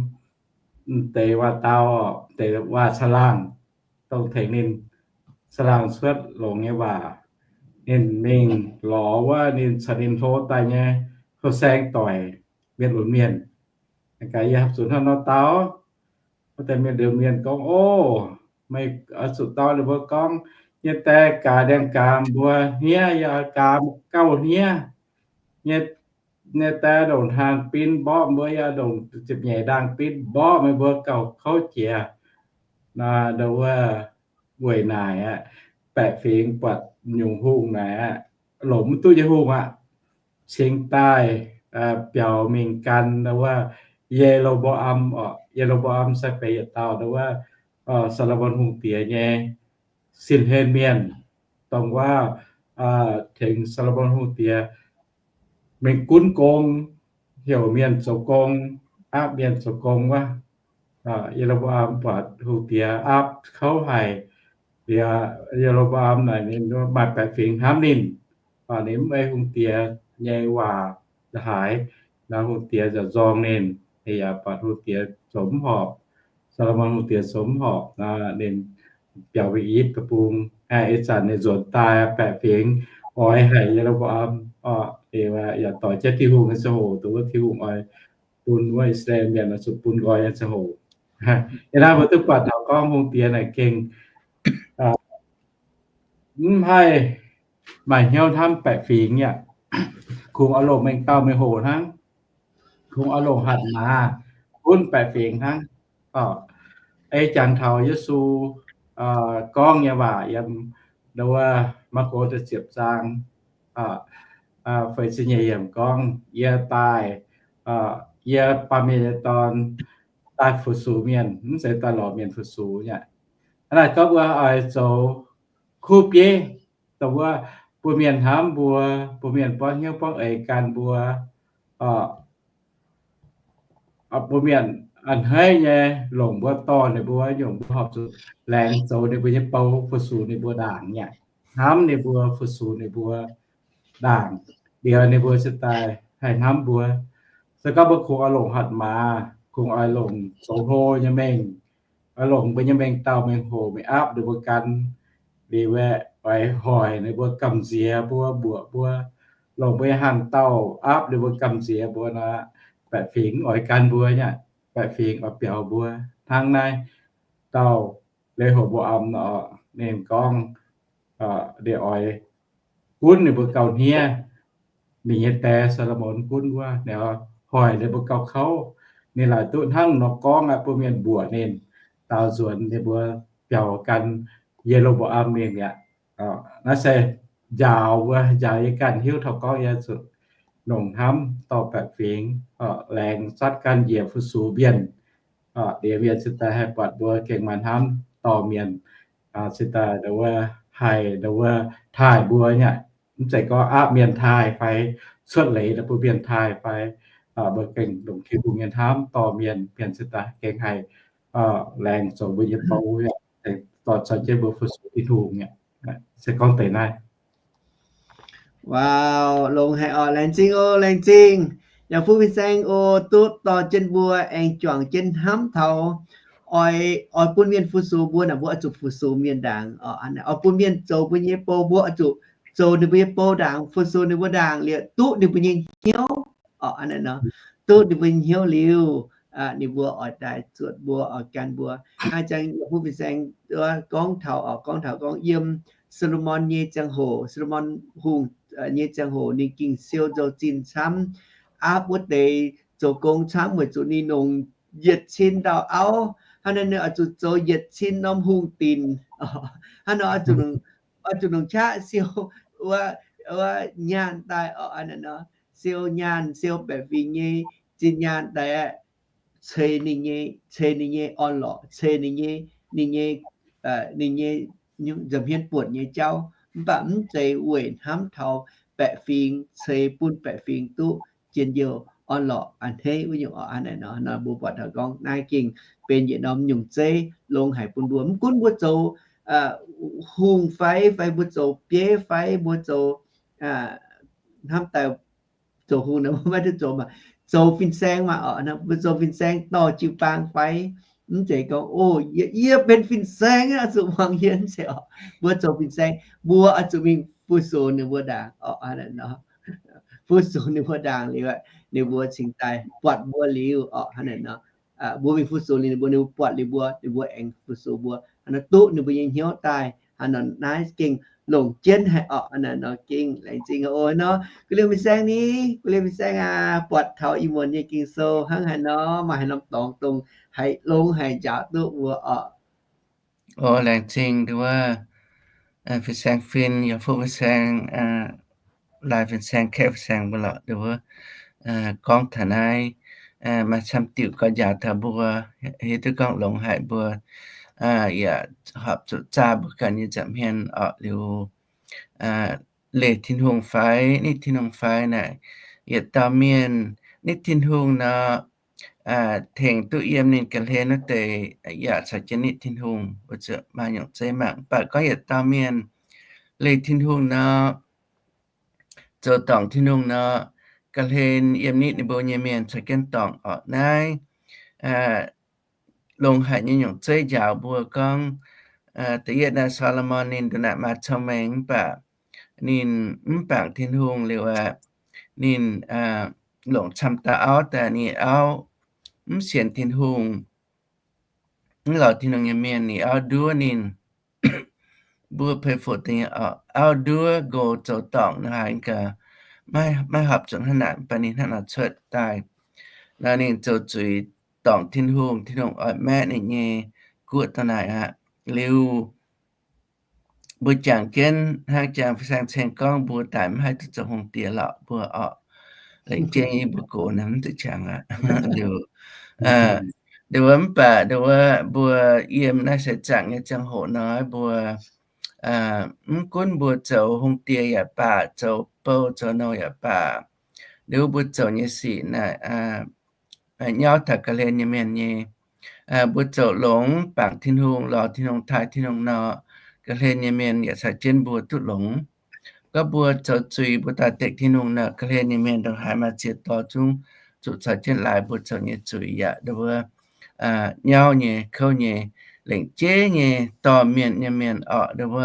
deix waac-dau, deix waac caangh laangh, dongh tengx ninh caangh laangh cuotv longx nyei waac. Ninh mingh lorz wuov ninh caux ninh hlo daaih nyei houh saeng doic, mienh lunx mienh. Gaax yie hapv zuqc hnangv nor dau. Wuov deix mienh lunx mienh gorngv, Ov, meih oix zuqc dau ninh mbuo gorngv, nyei die gaax ndiangx-gaaz mbuo hniev, yaac gaax gauh hniev. Nyei, nyei die ndongc hnaangx bin mborqv mbuo, yaac ndongc ziepc nyeic ndaangh bin mborqv meih mbuo gauh kouv jiex. Nor, ndau wuov weic naaic aqv, baeqc fingx buatc nyungc hungh naaic aqv, longc mv duqv nyei hungh aqv, cingx daaih biaux mingh gan ndau wuov Ye^lo^mbo^am oc. Ye^lo^mbo^am se benx yietc dauh ndau wuov Saa^lo^morn hungh diex nyei sin-hlen mienh, dongh wuov tengx Saa^lo^morn hungh diex mingh gunv gong, heuc mienh zoux gong, aapv mienh zoux gong wuov. Ye^lo^mbo^am buatc hungh diex aapv kouv haic. Liuz Ye^lo^mbo^am naaic ninh maaih baeqc fingx hnamv ninh, ninh mv ei hungh diex nyei waac la'haaix. Naaiv hungh diex nzorng ninh, ninh yaac buatc hungh diex zoux mv horpc. Saa^lo^morn hungh diex zoux mv horpc, ninh biaux mingh I^yipv Deic-Bung. Ih zanc ninh nzuonx daaih baeqc fingx oix haic Ye^lo^mbo^am, yaac doix jienv Tin-Hungh nyei ziangh hoc, dongh wuov Tin-Hungh oix bun wuov I^saa^laa^en Mienh oix zuqc bun nqoi nyei ziangh hoc. Yiem naaiv mbuo duqv buatc taux gorngv hungh diex naaic gengh mv haih maaih hnyouv hnamv baeqc fingx aqv. Kungx oix longc mengh dauh mengh hoc hnangv. Kungx oix longc hatc maaz gunv baeqc fingx hnangv. Ei jangx taux Yesu gorngv nyei waac yiem wuov Maako da'ziepc zaang feix ziepc nyeic yiemc gorngv, Yie daaih, yie, Baamh Mienh nyei Dorn, daaih fu-sux mienh, mv zeiz daaih lorz mienh fu-sux aqv. Hnangv naaic gorngv mbuo oix zoux kuv bieiv, dongh wuov bun mienh hnamv mbuo, bun mienh buangv hnyouv buangv eix gan mbuo, bun mienh a'hneiv nyei longc mbuo dorh ninh mbuo nyungc, mbuo horpc zuqc laengz zoux ninh mbuo nyei bou fu-sux ninh mbuo ndaangc aqv. Hnamv ninh mbuo, fu-sux ninh mbuo ndaangc, liuz ninh mbuo cingx daaih haih hnamv mbuo. Se gorngv mbuo kungx oix longc hatc maaz, kungx oix longc zoux hlo nyei mengh, oix longc mbuo nyei mengh dauh mengh hoc mingh aapv ninh mbuo gan, liuz aeqv, oix hoic ninh mbuo gamh nziex mbuo, mbuoqc mbuo, longc mbuo nyei hnaangx-daauh aapv ninh mbuo gamh nziex mbuo nor, baeqc fingx mv oix gan mbuo aqv. Baeqc fingx oix biaux mbuo. Hnangv naaiv dauh Le^ho^mbo^am nor, ninh gorngv ninh oix gunv ninh mbuo gauh hniev. Ninh nyei die Saa^lo^morn gunv wuov, ninh hoic ninh mbuo gauh kouv. Ninh laaic duqv hnangv nor gorngv aqv, bun mienh mbuoqc ninh, daaux nzuonx ninh mbuo biaux gan Ye^lo^mbo^am mingh mi'aqv. Naaiv se njaaux mbuo, njaaux yie ganh hiuv taux gorngv yie zuqc longc hnamv dorh baeqc fingx, laengz zatv gan njiec fu-sux mienh. Ndiev mienh cingx daaih haih buatc mbuo gengh maaih hnamv dorh mienh, cingx daaih wuov haih wuov taaih mbuo nyei. Mv zeiz gorngv aapv mienh taaih fai cuotv leiz bun mienh taaih fai, mbuo gengh longc Tin-Hungh nyei hnamv dorh mienh, mienh cingx daaih gengh haih laengz zoux mbuo nyei bou, dorh caux jienv mbuo fu-sux Tin-Hungh. Se gorngv deix naaiv. Wow, longx haic orqc. Laengz zingh oc, laengz zingh. Yaac fuqv fin-saeng oc, duqv dorh jienv mbuo aengx juangc jienv hnamv taux oix, oix bun mienh fu-sux mbuo naaic, mbuo oix zuqc fu-sux mienh ndaangc orqc. Oix bun mienh zoux mbuo nyei bou, mbuo oix zuqc zoux ninh mbuo nyei bou ndaangc, fu-sux ninh mbuo ndaangc liuz duqv ninh mbuo nyei hnyouv orqc. Hnangv naaiv nor, duqv ninh mbuo nyei hnyouv liuz, ninh mbuo oix daaih zuotc mbuo, oix gan mbuo. Hnangv jangx yaac fuqv fin-saeng gorngv taux, gorngv taux gorngv yiem Saa^lo^morn nyei ziangh hoc, Saa^lo^morn Hungh nyei ziangh hoc ninh gengh siou nzou-zinh camv, aapv wuov deix zoux gong camv weic zuqc ninh longc yietc cin dauh auv. Hnangv naaiv ninh oix zuqc zoux yietc cin norm hungh dinc. Hnangv nor oix zuqc longc qaqv siou wuov nyaanh daaih orqc. Hnangv naaiv nor siou nyaanh, siou baeqc fingx nyei zinh nyaanh daaih aeqv, ceix ninh nyei, ceix ninh nyei orn-lorqc, ceix ninh nyei, ninh nyei, ninh nyei nza'hmien buonc nyei jauv. Mv baac mv zeiz weic hnamv taux baeqc fingx, ceix bun baeqc fingx duqv njien-youh orn-lorqc a'hneiv wuov nyungc orqc. Hnangv naaiv nor mbuo buatc taux gorngv naaiv gengh benx yietc norm nyungc zeiv longx haic bun mbuo. Mv gunv mbuo zoux hungh fai, fai mbuo zoux bieiv fai mbuo zoux hnamv daaih zoux hungh naaic mbuo maiv duqv zoux maah, zoux fin-saeng maah orqc. Mbuo zoux fin-saeng dorh jiu-baang fai, mv zeiz gorngv, o, yie, yie benx fin-saeng aqv, zuqc muangx yie, mv zeiz orqc. Mbuo zoux fin-saeng, mbuo oix zuqc mingh fu-sux ninh mbuo ndaangc orqc. Fu-sux ninh mbuo ndaangc liuz, ninh mbuo cingx daaih buatc mbuo liuz orqc. Hnangv naaiv nor, mbuo mingh fu-sux liuz ninh mbuo, ninh mbuo buatc liuz mbuo, ninh mbuo aengx fu-sux mbuo. Hnangv naaiv duqv ninh mbuo nyei hnyouv daaih. Hnangv nor naaiv gengh longc jienv haic orqc. Hnangv naaiv nor gengh laengz zingh oc. Nor, gu'nyuoz fin-saeng ni, gu'nyuoz fin-saeng aac, buatc taux ih muonz nyei Ging-Sou hnangv haaix nor, maaih haaix norm dorngx dongh haih longx haic njaaux duqv mbuo orqc. O, laengz zingh nduov, fin-saeng fin, yaac fuqv fin-saeng, laaix fin-saeng, kaeqv fin-saeng mbuo lorqc nduov, gorngv taux naaiv, maaih camv diuc gauh njaaux taux mbuo, hiuv duqv gorngv longx haic mbuo, yaac horpc zuqc zaah mbuo ganh nyei nza'hmien orqc liuz, leih Tin-Hungh fai, nitv Tin-Hungh fai naaic, yietc dauh mienh nitv Tin-Hungh nor, tengx duqv yiem ninh ga'hlen wuov deix yaac caux jienv nitv Tin-Hungh, weic zuqc maaih nyungc zeiv mangc. Mv baac gorngv yietc dauh mienh leih Tin-Hungh nor, zoux dorngc Tin-Hungh nor, ga'hlen yiem nitv ninh mbuo nyei mienh caux jienv dorngc orqc. Naaiv longx haic nyei nyungc zeiv njaaux mbuo gorngv, da'yietv naaiv Saa^lo^morn ninh ndongc naaic maaih cong-mengh mv baac ninh mv bangc Tin-Hungh liuz aqv, ninh longc camv dauh auv daaih, ninh auv mv sienx Tin-Hungh, mv lorz Tin-Hungh nyei mienh, ninh auv nduov ninh. Mbuo peix fuqv deix nyei auv nduov nqox zoux dorngc nor haaix gaax, maiv horpc zuqc hnangv naaic, mv baac ninh hnangv nor cuotv daaih. Nor ninh zoux zuiz dorngc Tin-Hungh, Tin-Hungh oix maeqv ninh nyei guoqv dongh naaic aqv. Liuz mbuo jangx jienv hnangv jangx fin-saeng ceng gorngv mbuo daaih mv haih duqv zoux hungh diex lorqc mbuo orqc. Lengc jeiv nyei mbuo gox naaiv mv duqv jangx aqv. Liuz, liuz wuov mv baac liuz wuov mbuo yiem naaiv seix zaangc nyei ziangh hoc nor, mbuo mv gunv mbuo zoux hungh diex yaac baac, zoux bou zoux nouh yaac baac, liuz mbuo zoux nyei sic naaic nyauv taux ga'hlen nyei mienh nyei, mbuo zoux longx bangc Tin-Hungh, lorz Tin-Hungh, taaih Tin-Hungh nor, ga'hlen nyei mienh yaac caux jienv mbuo duqv longx. Gorngv mbuo zoux zuiz, mbuo daaih dekc Tin-Hungh nor, ga'hlen nyei mienh ndongc haaix maaih ziex dorh zungv zuqc caux jienv laaix mbuo zoux nyei zuiz yaac nduov nyauv nyei, kouv nyei, lengc jeiv nyei dorh mienh nyei mienh orqc, nduov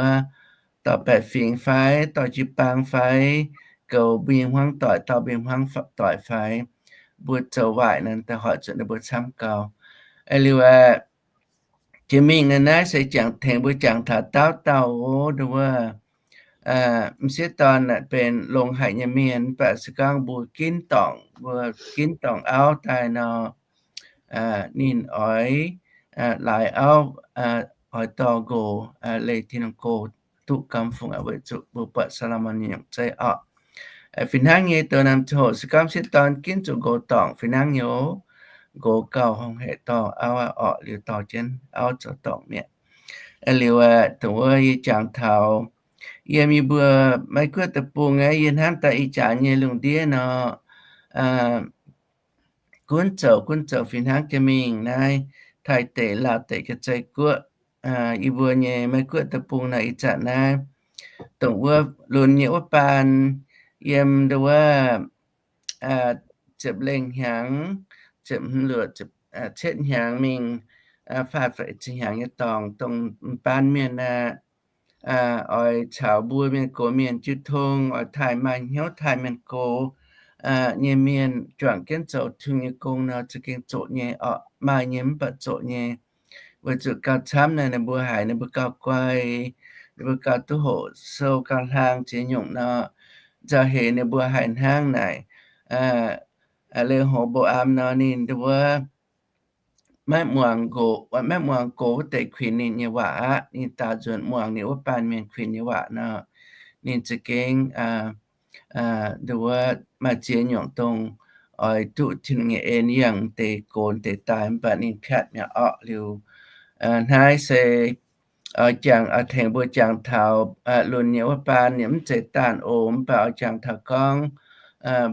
dorh baeqc fingx fai, dorh jiu-baang fai, goux mbuo nyei hmuangv doic, dorh mbuo nyei hmuangv doic fai, mbuo zoux waaic naaic daaih hoic zuqc ninh mbuo camv gau. Liuz aqv, jiex mingh naaiv se jangx tengx mbuo jangx taux dauh dauh oc, nduov m'sieqv dorn naaic benx longx haic nyei mienh, mv baac se gorngv mbuo ginv dorngc, mbuo ginv dorngc auv daaih nor, ninh oix laaix auv, oix dorh nqox leih Tin-Hungh go duqv gauh fungc aqv, weic zuqc mbuo buatc Saa^lo^morn nyei nyungc zeiv orqc. Fih hnangv nyei, douh norm ziangh hoc se gorngv sieqv dorn ginv zuqc nqox dorngc fih hnangv nyei oc. Nqox gauh hungh hec dorh auv aqv orqc, liuz dorh jienv auv zoux dorngc mi'aqv. Liuz aeqv, dongh wuov yie jangx taux yiem yie mbuo Meiv Guoqv deic-bung aeqv, yie hnamv daaih ih jaax nyei lungh ndiev nor, gunv zoux gunv zoux fih hnangv jiex mingh naaiv Taiv deic, Laauv deic, Janx-Zei Guoqv, yie mbuo nyei Meiv Guoqv deic-bung nor ih zanc naaiv, dongh wuov lunx nyei wuov baan yiem ndau wuov ziepc lengh hnyangx, ziepc hmz luoqc, cietv hnyangx mingh faah feix ziepc hnyangx nyei dorngx, dongh m'baan mienh aeqv, oix caux mbuo mienh gox mienh jiu tong, oix taaih maaih hnyouv taaih mienh gox nyei mienh juangc jienv zoux Tin-Hungh nyei gong nor, za'gengh zoqc nyei orqc, maaih nyei mv baac zoqc nyei. Weic zuqc gauh camv naaic ninh mbuo haiz ninh mbuo gauh guai, ninh mbuo gauh duqv hoqc sou gauh hlang ziex nyungc nor, nzauh heix ninh mbuo haiz hnangv naaic, Leih Hox Mbo^am nor ninh wuov maiv muangx gox, maiv muangx gox wuov deix kuinx ninh nyei waac aqv. Ninh daaux nzuonx muangx ninh wuov baan mienh kuinx nyei waac nor, ninh za'gengh nduov maaih ziex nyungc dongh oix duqv Tin-Hungh nyei en, yangh deix gox deix daaih, mv baac ninh piatv mi'aqv orqc. Liuz hnangv se oix jangx, oix tengx mbuo jangx taux lunx nyei wuov baan, yaac mv zeiz daanh oc, mv baac oix jangx taux gorngv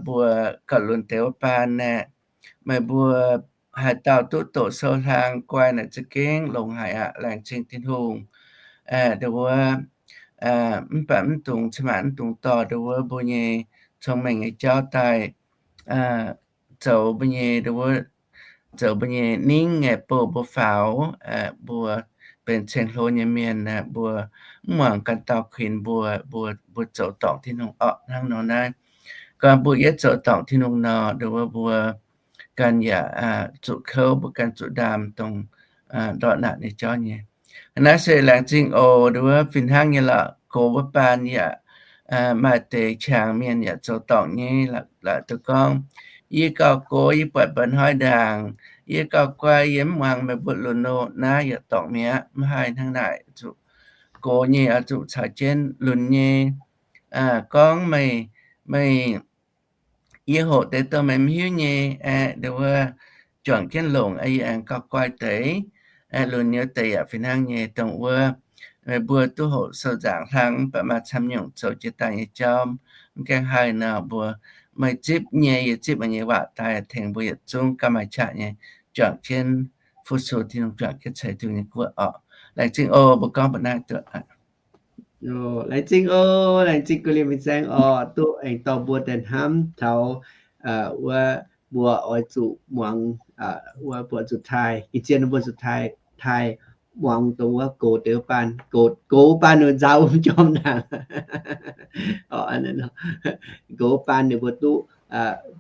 mbuo gauh lunx deix wuov baan aeqv, meih mbuo haaix dauh duqv doqc sou hlang guai naaic za'gengh longx haic aqv. Laengz zingh Tin-Hungh. Nduov wuov, mv baac mv dungx, cin-maanc mv dungx dorh nduov wuov mbuo nyei cong-mengh nyei jauv daaih zoux mbuo nyei, nduov wuov, zoux mbuo nyei ningv aeqv, bouh mbuo faaux, mbuo benx ceng-hlo nyei mienh aeqv, mbuo mv muangx ganh dauh kuinx mbuo, mbuo, mbuo zoux dorngc Tin-Hungh orqc. Hnangv nor naaiv, gorngv mbuo yietv zoux dorngc Tin-Hungh nor, nduov wuov mbuo ganh yaac zuqc kouv, mbuo ganh zuqc ndaam dongh ndortv naanc nyei jauv nyei. Naaiv se laengz zingh oc. Nduov wuov fih hnangv nyei lorqc, gox wuov baan yaac maaih deix qangx mienh yaac zoux dorngc nyei. Laaix duqv gorngv, yie gauh gox, yie buatc mba'hnoi ndaangc, yie gauh guai, yie mv muangx meih mbuo lunx nor, naaiv yaac dorngc mi'aqv. Mv haih hnangv naaic, zuqc gox nyei oix zuqc caux jienv lunx nyei. Gorngv meih, meih, yie hoqc deix dongh meih mv hiuv nyei aeqv, nduov wuov, juangc jienv longc, yie aengx gauh guai deix. Lunx nyei deix yaac fih hnangv nyei, dongh wuov meih mbuo duqv hoqc sou nzaangc hlang, mv baac maaih camv nyungc zoux jiex daaih nyei jauv mv gaengh haih nor, mbuo, meih zipv nyei, yie zipv meih nyei waac daaih tengx mbuo yietc zungv gauh maaih qaqv nyei juangc jienv fu-sux Tin-Hungh, juangc jienv ceix Tin-Hungh nyei guoqv orqc. Laengz zingh oc. Mbuo gorngv mbuo naaiv duqv. Laengz zingh oc. Laengz zingh Gu Liemh Fin-Saeng oc, duqv aengx dorh mbuo daaih hnamv taux wuov mbuo oix zuqc muangx, wuov mbuo zuqc taaih, ga'zien mbuo zuqc taaih, taaih muangx dongh wuov gox deix wuov baan, gox, gox wuov baan ninh nzaaux wuom jorm ndaangc. Gox wuov baan ninh mbuo duqv,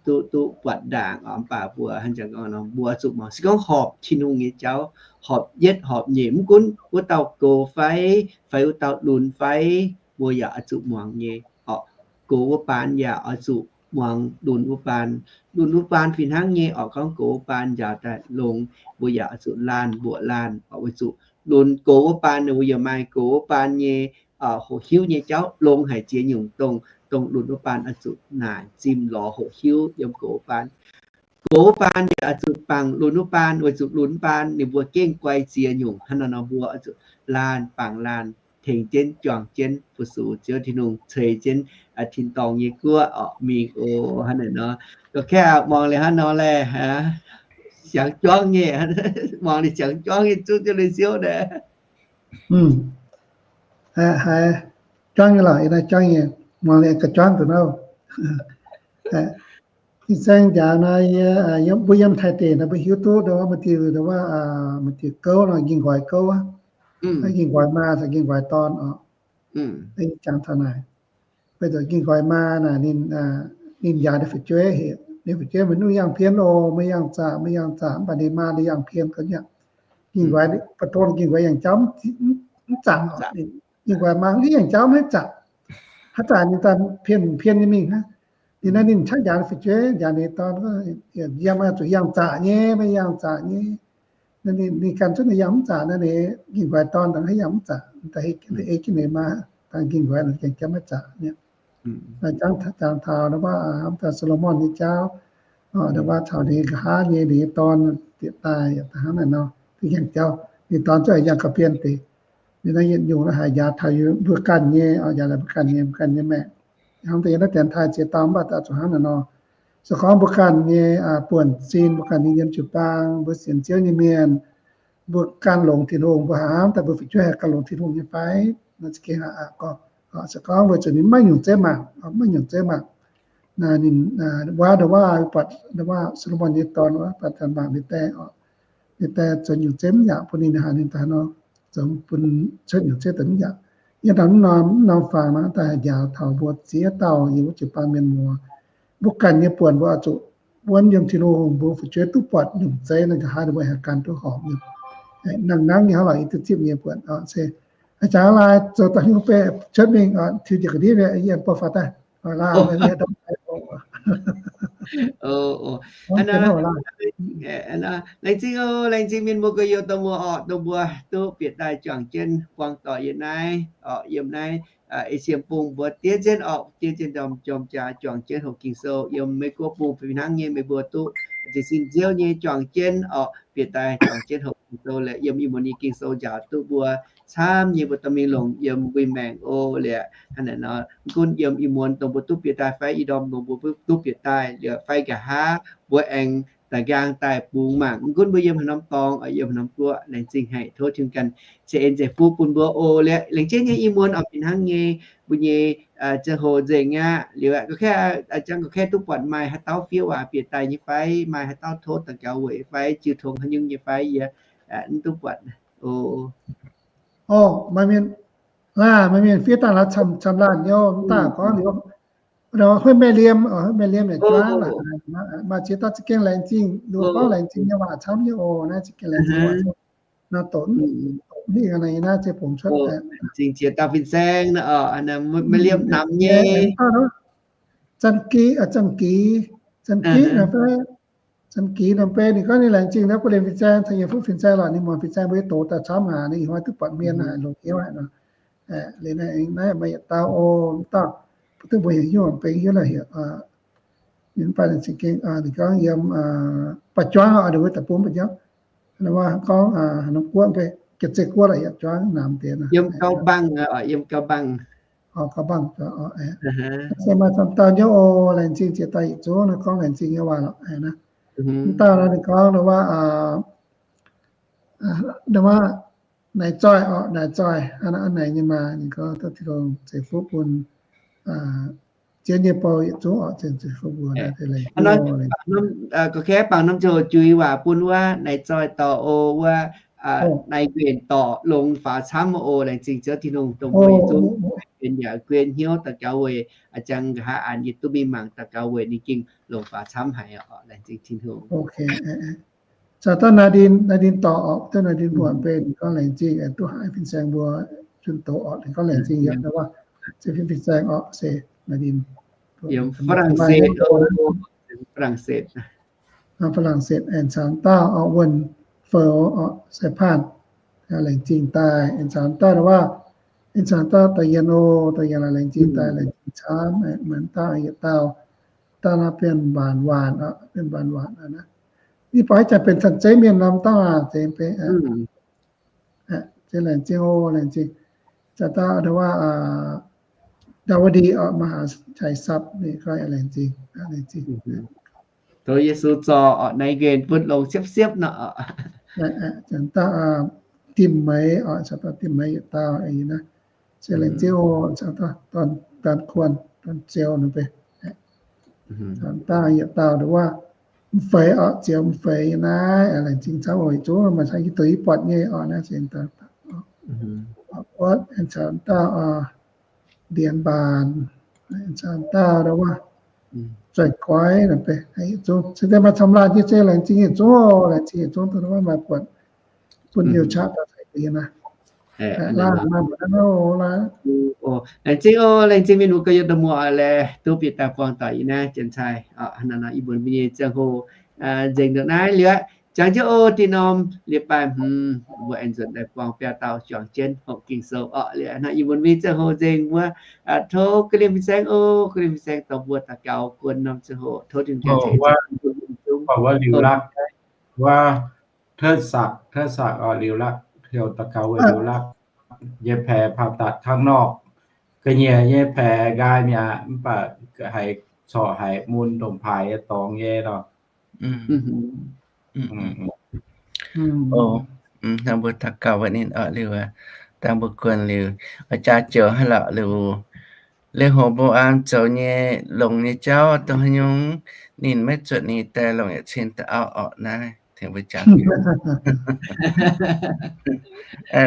duqv, duqv buatc ndaangc, mv baac mbuo hnangv jangx gorngv nor, mbuo zuqc muangx. Se gorngv horpc Tin-Hungh nyei jauv, horpc yietv horpc nyeic, mv gunv wuov dauh gox fai, fai wuov dauh lunx fai, mbuo yaac oix zuqc muangx nyei orqc. Gox wuov baan yaac oix zuqc muangx lunx wuov baan. Lunx wuov baan fih hnangv nyei orqc. Gorngv gox wuov baan njaaux daaih longx, mbuo yaac oix zuqc laanh mbuoqc laanh orqc, weic zuqc lunx, gox wuov baan ninh mbuo yaac maaih gox wuov baan nyei hoqc hiuv nyei jauv longx haic ziex nyungc dongh, dongh lunx wuov baan oix zuqc naaic zimh lorz hoqc hiuv yiem gox wuov baan. Gox wuov baan yaac oix zuqc bangc lunx wuov baan, weic zuqc lunx wuov baan ninh mbuo gengh guai ziex nyungc. Hnangv nor nor mbuo oix zuqc laanh bangc laanh tengx jienv juangc jienv fu-sux Ziouv Tin-Hungh, ceix jienv tin-dorngh nyei guoqv orqc mingh oc. Hnangv naaic nor, ga'kaeqv muangx liuz hnangv nor laeh, siangx juangv nyei, muangx liuz siangx juangv nyei, zuqv jienv lui siouv naaic. Haiz juangv nyei lorqc, yie naaiv juangv nyei, muangx liuz ga'juangv duqv nor. Fin-saeng jaax nor, yie, mbuo yiem Taiv deic nor mbuo hiuv duqv nduov maaih diuh, nduov maaih diuh gouv nor, Ging-Nqoi gouv aqv. Ging-Nqoi maa caux Ging-Nqoi dorn orqc. Jangx taux naaic, weic zuqc Ging-Nqoi maa naaic ninh, ninh njaaux ninh fu'jueiv, ninh fu'jueiv maiv nuqv yangh pien oc, maiv yangh zaqc, maiv yangh zaqc, mv baac ninh maa ninh yangh pien ga'nyiec. Ging-Nqoi, ba'dongh Ging-Nqoi yangh jauv mv zangc orqc. Ging-Nqoi maa yangh jauv maiv zaqc. Haaix zanc ninh daaih pien, pien nyei mingh hnangv. Ninh naaiv ninh qaqv njaaux fu'jueiv, njaaux ninh dorn, yiem zuqc yangh zaqc nyei, maiv yangh zaqc nyei. Ninh ganh zungv ninh yangh mv zaqc naaiv, ninh ging-nqoi dorn daaih yangh mv zaqc, da'ei jienv ninh maa, daaih ging-nqoi ninh gengh jauv maiv zaqc mi'aqv. Jangx taux nda'wuov Saa^lo^morn nyei jauv, nda'wuov taux ninh nqa'haav nyei, ninh nyei dorn bieqc daaih, hnangv naaiv nor, ninh yangh jauv, ninh dorn zuqc yangh ga'bienh deix. Ninh naaiv yietc nyungc naaiv haiz njaaux taux mbuo ganh nyei, njaaux mbuo ganh nyei, mbuo ganh nyei maengc. Hnangv deix yiem naaiv dienx taaih ziex dauh mv baac daaih zuqc hnangv naaiv nor. Se gorngv mbuo ganh nyei buonv-sin, mbuo ganh nyei yiem jiu-baang, mbuo sienx Ziouv nyei mienh, mbuo gan longx Tin-Hungh, mbuo hnamv daaih mbuo fu'jueiv haih gan longx Tin-Hungh nyei fai? Naaiv za'gengh aqc, se gorngv weic zuqc ninh maiv nyungc zeiv mangc, maiv nyungc zeiv mangc, naaiv ninh wuov nda'wuov buatc nda'wuov Saa^lo^morn nyei dorn wuov buatc mangc ninh die, ninh die zoux nyungc zeiv mv yaac bun ninh haaix ninh daaih nor, zoux bun cuotv nyungc zeiv daaih mv yaac. Yiem taux mv norm, mv norm fangx nor daaih haih njaaux taux mbuo ziex dauh yiem wuov jiu-baang mienh muoz. Mbuo ganh nyei buonc mbuo oix zuqc wuonv yiem Tin-Hungh, mbuo fu'jueiv duqv buatc nyungc zeiv naaiv nqa'haav ninh mbuo haih gan duqv horpc nyei. Nangh nangv nyei hnangv lorqc, yie duqv zipv nyei buonc se, jangx laaix zoux daaih hiuv bei cuotv mingh, tiux njiec ga'ndiev yie bor faaux daaih. Laengz zingh oc, laengz zingh mienh muoz gorx-youz dorh muoz orqc, dongh mbuo duqv bieqc daaih juangc jienv buangh doic yiem naaiv orqc, yiem naaiv Esie bung mbuo diev jienv orqc, diev jienv ndorm jorm jaax juangc jienv hoqc Ging-Sou. Yiem Meiv Guoqv bung fih hnangv nyei, meih mbuo duqv jiez sin Ziouv nyei juangc jienv orqc, bieqc daaih juangc jienv hoqc Ging-Sou leh yiem ih muonz nyei Ging-Sou njaaux duqv mbuo camv nyei mbuo dorh mingh longc yiem mbuo maengc oc. Liuz hnangv naaiv nor, mv gunv yiem ih muonz dongh mbuo duqv bieqc daaih fai ih ndorm dongh mbuo duqv bieqc daaih liuz fai nqa'haav mbuo aengx daaih nqaang daaih bungx mangc. Mv gunv mbuo yiem haaix norm dorngx, yiem haaix norm guoqv, laengz zingh haic, tov Tin-Hungh ganh ceix en ceix fuqv bun mbuo oc. Liuz laengz jienv nyei ih muonz oc, fih hnangv nyei mbuo nyei ziangh hoc nzengc aqv. Liuz gorngv kaeqv, jangx gorngv kaeqv duqv buatc maaih haaix dauh fiev waac bieqc daaih nyei fai, maaih haaix dauh tov daux gaux weic fai jiu tong haaix nyungc nyei fai, yie mv duqv buatc. Oc, maaih mienh, maaih mienh fiev daaih laaix camv-camv laanh nyei, mv daaih gorngv liuz, Huei Mei Liemh, Huei Mei Liemh yaac juangv laaix, maaih ziex dauh za'gengh laengz zingh, ninh mbuo gorngv laengz zingh nyei waac camv nyei oc. Naaiv za'gengh laengz zingh waac camv. Naaiv doqc, doqc ninh naaiv se bungx cuotv. Zingh ziex dauh fin-saeng, Mei Liemh Namx nyei. Zanh Giv, Zanh Giv, Zanh Giv nor, Zanh Giv nor, ninh gorngv ninh laengz zingh naaiv buo lienh fin-saeng caux yie fuqv fin-saeng lorqc, ninh muonz fin-saeng mbuo dox daaih camv haic, ninh ih hnoi duqv buatc mienh haic, longc hnyouv haic nor. Liuz naaiv maaih yietc dauh oc, dauh, mv duqv mbuo heuc hnyouv, benx hnyouv lorqc heuc, ninh mv baac ninh za'gengh, ninh gorngv yiem, baac juangv oc, ninh wuov deic-bung baac juangv, gorngv haaix norm guoqv, Jaav-Zei Guoqv lorqc, yaac juangv Namx deix nor. Yiem Gau Bang, yiem Gau Bang. Gau Bang, se maaih camv dauh nyei oc, laengz zingh ziex dauh yietc zungv nor gorngv laengz zingh nyei waac lorqc. Mv dauh nor ninh gorngv nor wuov, nor wuov Naaic Zoih oc, Naaic Zoih, Naaic nyei maa, ninh gorngv daaih Tin-Hungh ceix fuqv bun zien nyei bou yietc zungv oc, ceix fuqv bun. Gorngv kaeqv bangc norm ziangh hoc juix waac bun wuov Naaic Zoih dorh oc, wuov Naaic Nquenc dorh longx faaux camv oc. Laengz zingh Ziouv Tin-Hungh dongh mbuo yietc zungv benx yaac guen hnyouv daux gaux weic a'jang nqa'haav aanx yie duqv mingh mangc daux gaux weic ninh gengh longx faaux camv haic oc. Laengz zingh Tin-Hungh. Caux dauh Naaic Ndin, Naaic Ndin dorh oc, dauh Naaic Ndin mbuox beiv ninh gorngv laengz zingh duqv haiz fin-saeng mbuo zunh doz oc, ninh gorngv laengz zingh yaac wuov, se fin-saeng oc, se Naaic Ndin. Yiem Faa^lan^setv, Faa^lan^setv. Faa^lan^setv aengx caux dauh oc, Wuonh Foux oc, Sai Paanh, laengz zingh daaih. Aengx caux dauh wuov, aengx caux dauh Da'Yien oc, Da'Yien laengz zingh daaih, laengz zingh camv. Maaih dauh yietc dauh, dauh nor Bienh Waanc Waanc oc, Bienh Waanc Waanc naaiv. Ih buatc haaix zanc benx cien-zeiv mienh norm dauh aac, zeiz benx, zeiz laengz zingh oc, laengz zingh. Caux dauh wuov, Ndau^di oc, Maqv^haa^cai Sapv, ninh gorngv laengz zingh, laengz zingh. Tov Yesu zorc oc, Naaic Nquenc bun longx siepv-siepv nor. Caux dauh Dimh Meix oc, caux dauh Dimh Meix yietc dauh naaiv. Se laengz zingh oc, caux dauh Dorn Kuonh, Dorn Ziou nor benx. Caux dauh yietc dauh wuov, M'Feix oc, Ziou M'Feix naaiv, laengz zingh camv oc, yietc zungv maaih caux yie doqc yie buatc nyei oc, naaiv se dauh. Oc, caux dauh Ndienx Mbaanc, caux dauh wuov, Zoih Goix nor benx, yietc zungv se deix maaih camv laanh nyei, se laengz zingh yietc zungv oc, laengz zingh yietc zungv dongh wuov maaih buatc bun hnyouv qaqv daaih caux yie naaiv. Laengz zingh oc, laengz zingh mienh muoz ganh yiem da'muoz laeh duqv bieqc daaih buangh doic yie naaiv janx-caix. Ih mbuo nyei ziangh hoc nzengc ndongc naaiv liuz aqv. Jangx jienv oc, dih norm leiz-baaix hmz mbuo aengx nzuonx daaih buangh biaa dauh juangc jienv hoqc Ging-Sou orqc. Liuz ih mbuo nyei ziangh hoc nzengc mbuo tov ga'ndiev fin-saeng oc, ga'ndiev fin-saeng dorh mbuo daux gaux guon norm ziangh hoc tov Tin-Hungh gaengh ceix zingh wuov liuz laqv, wuov เทศกาล oc, liuz laqv, heuc daux gaux wuov liuz laqv, nyei paix ผ่าตัด ข้างนอก, ga'nyiec nyei paix nqaai mi'aqv, mv baac haiz corc haiz mun ndongc paaix nyei dorngx nyei lorqc. Hnangv mbuo daux gaux wuov ninh orqc liuz, dangh mbuo guon liuz, jaa joux haaix lorqc liuz, Le^ho^mbo^am zoux nyei longx nyei jauv dongh haaix nyungc, ninh maiv zuotc ninh die longc yietc cin da'auv orqc naaiv. Tengx mbuo jangx,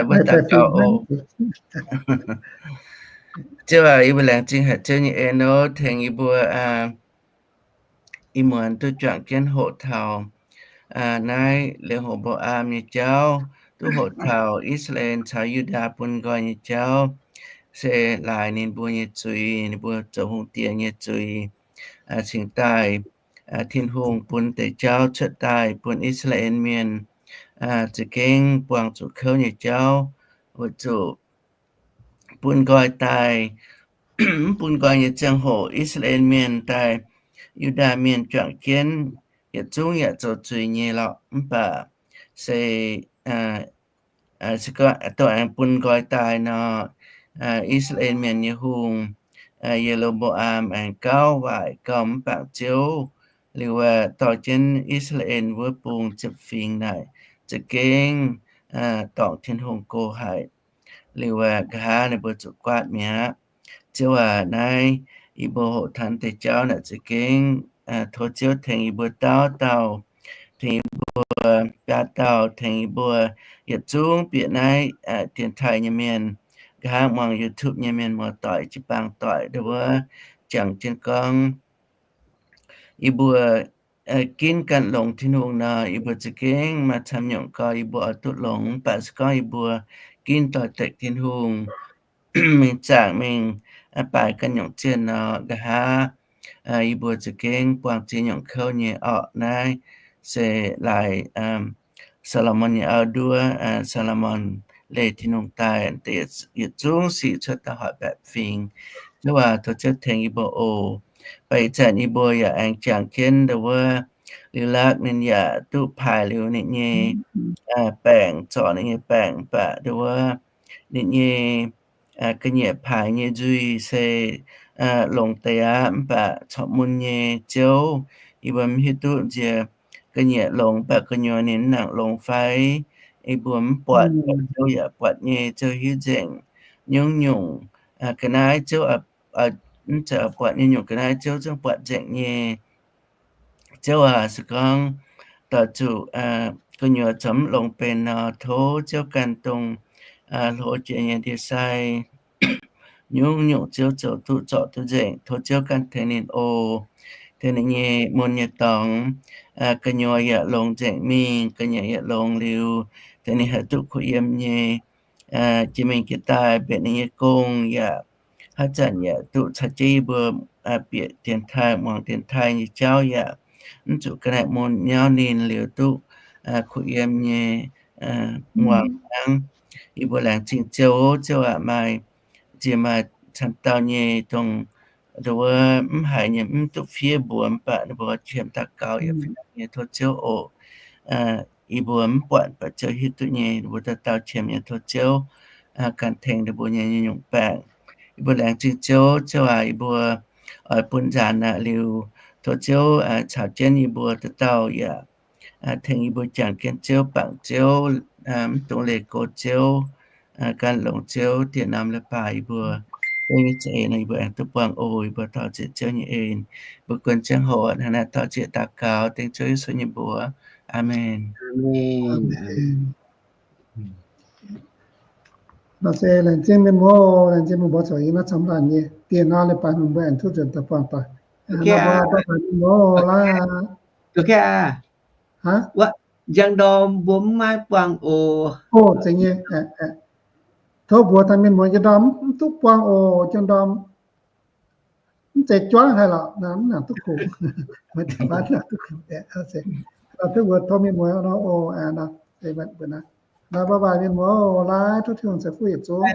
mbuo daux gaux oc. Ziouv aac, yie mbuo laengz zingh haic Ziouv nyei en oc, tengx yie mbuo ih muonz duqv juangc jienv hoqc taux naaiv Le^ho^mbo^am nyei jauv, duqv hoqc taux I^saa^laa^en caux Yu^ndaa bun nqoi nyei jauv, se laaix ninh mbuo nyei zuiz, ninh mbuo zoux hungh diex nyei zuiz, cingx daaih Tin-Hungh bun deix jauv cuotv daaih bun I^saa^laa^en Mienh za'gengh buangh zuqc kouv nyei jauv, weic zuqc bun nqoi daaih, mv bun nqoi nyei ziangh hoc I^saa^laa^en Mienh daaih Yu^ndaa Mienh juangc jienv yietc zungv yaac zoux zuiz nyei lorqc. Mv baac se, se gorngv dongh aengx bun nqoi daaih nor, I^saa^laa^en Mienh nyei hungh, Ye^lo^mbo^am, aengx gauh waaic gauh mv bangc Ziouv, liuz dorh jienv I^saa^laa^en wuov bung ziepc fingx naaic za'gengh dorngc Tin-Hungh go haic. Liuz nqa'haav ninh mbuo zuqc guaatv mi'aqv. Ziouv aac, naaiv yie mbuo hoqc taux deix jauv naaic za'gengh tov Ziouv tengx yie mbuo dauh dauh, tengx yie mbuo biaa dauh, tengx yie mbuo yietc zungv bieqc naaiv dienx taaih nyei mienh, nqa'haav muangx YouTube nyei mienh muoz-doic, jiu-baang doic, ndau wuov jangx jienv gorngv yie mbuo ginv ganh longx Tin-Hungh nor, yie mbuo za'gengh maaih camv nyungc gau yie mbuo oix duqv longx. Mv baac se gorngv yie mbuo ginv doix-dekc Tin-Hungh, mingh zaangc mingh baaix ganh nyungc zienh nor, nqa'haav yie mbuo za'gengh buangh ziex nyungc kouv nyei orqc. Naaiv se laaix Saa^lo^morn nyei auv-nduov, Saa^lo^morn leih Tin-Hungh daaih deix yietc zungv sic cuotv dauh hoic baeqc fingx. Ziouv aac, tov Ziouv tengx yie mbuo oc. Baac ih zanc yie mbuo yaac aengx jangx jienv ndau wuov Liuz Lakv ninh yaac duqv paaix liuz ninh nyei baengc, zorc ninh nyei baengc, mv baac ndau wuov ninh nyei ga'nyiec paaix nyei nzuih se longx deix aqv, mv baac corc mun nyei. Ziouv, yie mbuo mv hiuv duqv nziex ga'nyiec longx, mv baac gu'nyuoz ninh mv nangc longx fai, yie mbuo mv buatc. Ziouv yaac buatc nyei. Ziouv hiuv nzengc nyungc-nyungc ga'naaiv Ziouv mv zeiz buatc nyei, nyungc ga'naaiv Ziouv zungv buatc nzengc nyei. Ziouv aac, se gorngv doix zuqc gu'nyuoz corc mv longx benx nor, tov Ziouv ganh dongh hlo jiex nyei ndie-sai nyungc-nyungc Ziouv zoux duqv zorc duqv nzengc. Tov Ziouv ganh tengx ninh oc. Tengx ninh nyei mun nyei dorngx, gu'nyuoz yaac longx nzengc mingh, gu'nyuoz yaac longx liuz, tengx ninh haih duqv kuh yiem nyei jiex mingh jiex daaih mbenc ninh nyei gong yaac haaix zanc yaac duqv caux jienv yie mbuo bieqc dienx taaih, muangx dienx taaih nyei jauv yaac mv zuqc ga'naaiv mun nyauv ninh liuz duqv kuh yiem nyei muangx hnangv. Yie mbuo laengz zingh Ziouv. Ziouv aac, maaih ziex maaih camv dauh nyei dongh ndau wuov mv haiz nyei mv duqv fiev mbuox, mv baac ninh mbuo qiemx daux gaux yaac fih hnangv nyei. Tov Ziouv oc. Yie mbuo mv buatc, mv baac Ziouv hiuv duqv nyei. Ninh mbuo dauh dauh qiemx nyei. Tov Ziouv ganh tengx ninh mbuo nyei nyungc-nyungc baengc. Yie mbuo laengz zingh Ziouv. Ziouv aac, yie mbuo oix bun nzaanx aqv liuz, tov Ziouv caux jienv yie mbuo dauh dauh yaac tengx yie mbuo jangx jienv Ziouv, bangc Ziouv, mv dungx leih go Ziouv, gan longx Ziouv. Dieh norm leiz-baaix yie mbuo, Ziouv nyei za'eix nor yie mbuo aengx duqv buangh oc. Yie mbuo tov zieqc Ziouv nyei en. Mbuo guon ziangh hoc hnangv naaiv tov zieqc daux gaux dengv Ziouv Yesu nyei mbuox. Aamen. Nor se laengz zingh mienh muoz, laengz zingh mienh muoz zoux yie naaiv camv laanh nyei. Dieh norm leiz-baaix mbuo aengx duqv nzuonx daaih buangh doic. Mienh muoz laaix, njang ndorm mbuo mv maaih buangh oc. Oc, zeiz nyei. Tov mbuox daaih mienh muoz, njang ndorm mv duqv buangh oc, njang ndorm mv zeiz juangv haic lorqc, mv nangc duqv kungx, mv duqv kungx. Tov mbuox tov mienh muoz nor oc. Bye bye mienh muoz, laaix tov Tin-Hungh ceix fuqv yietc zungv.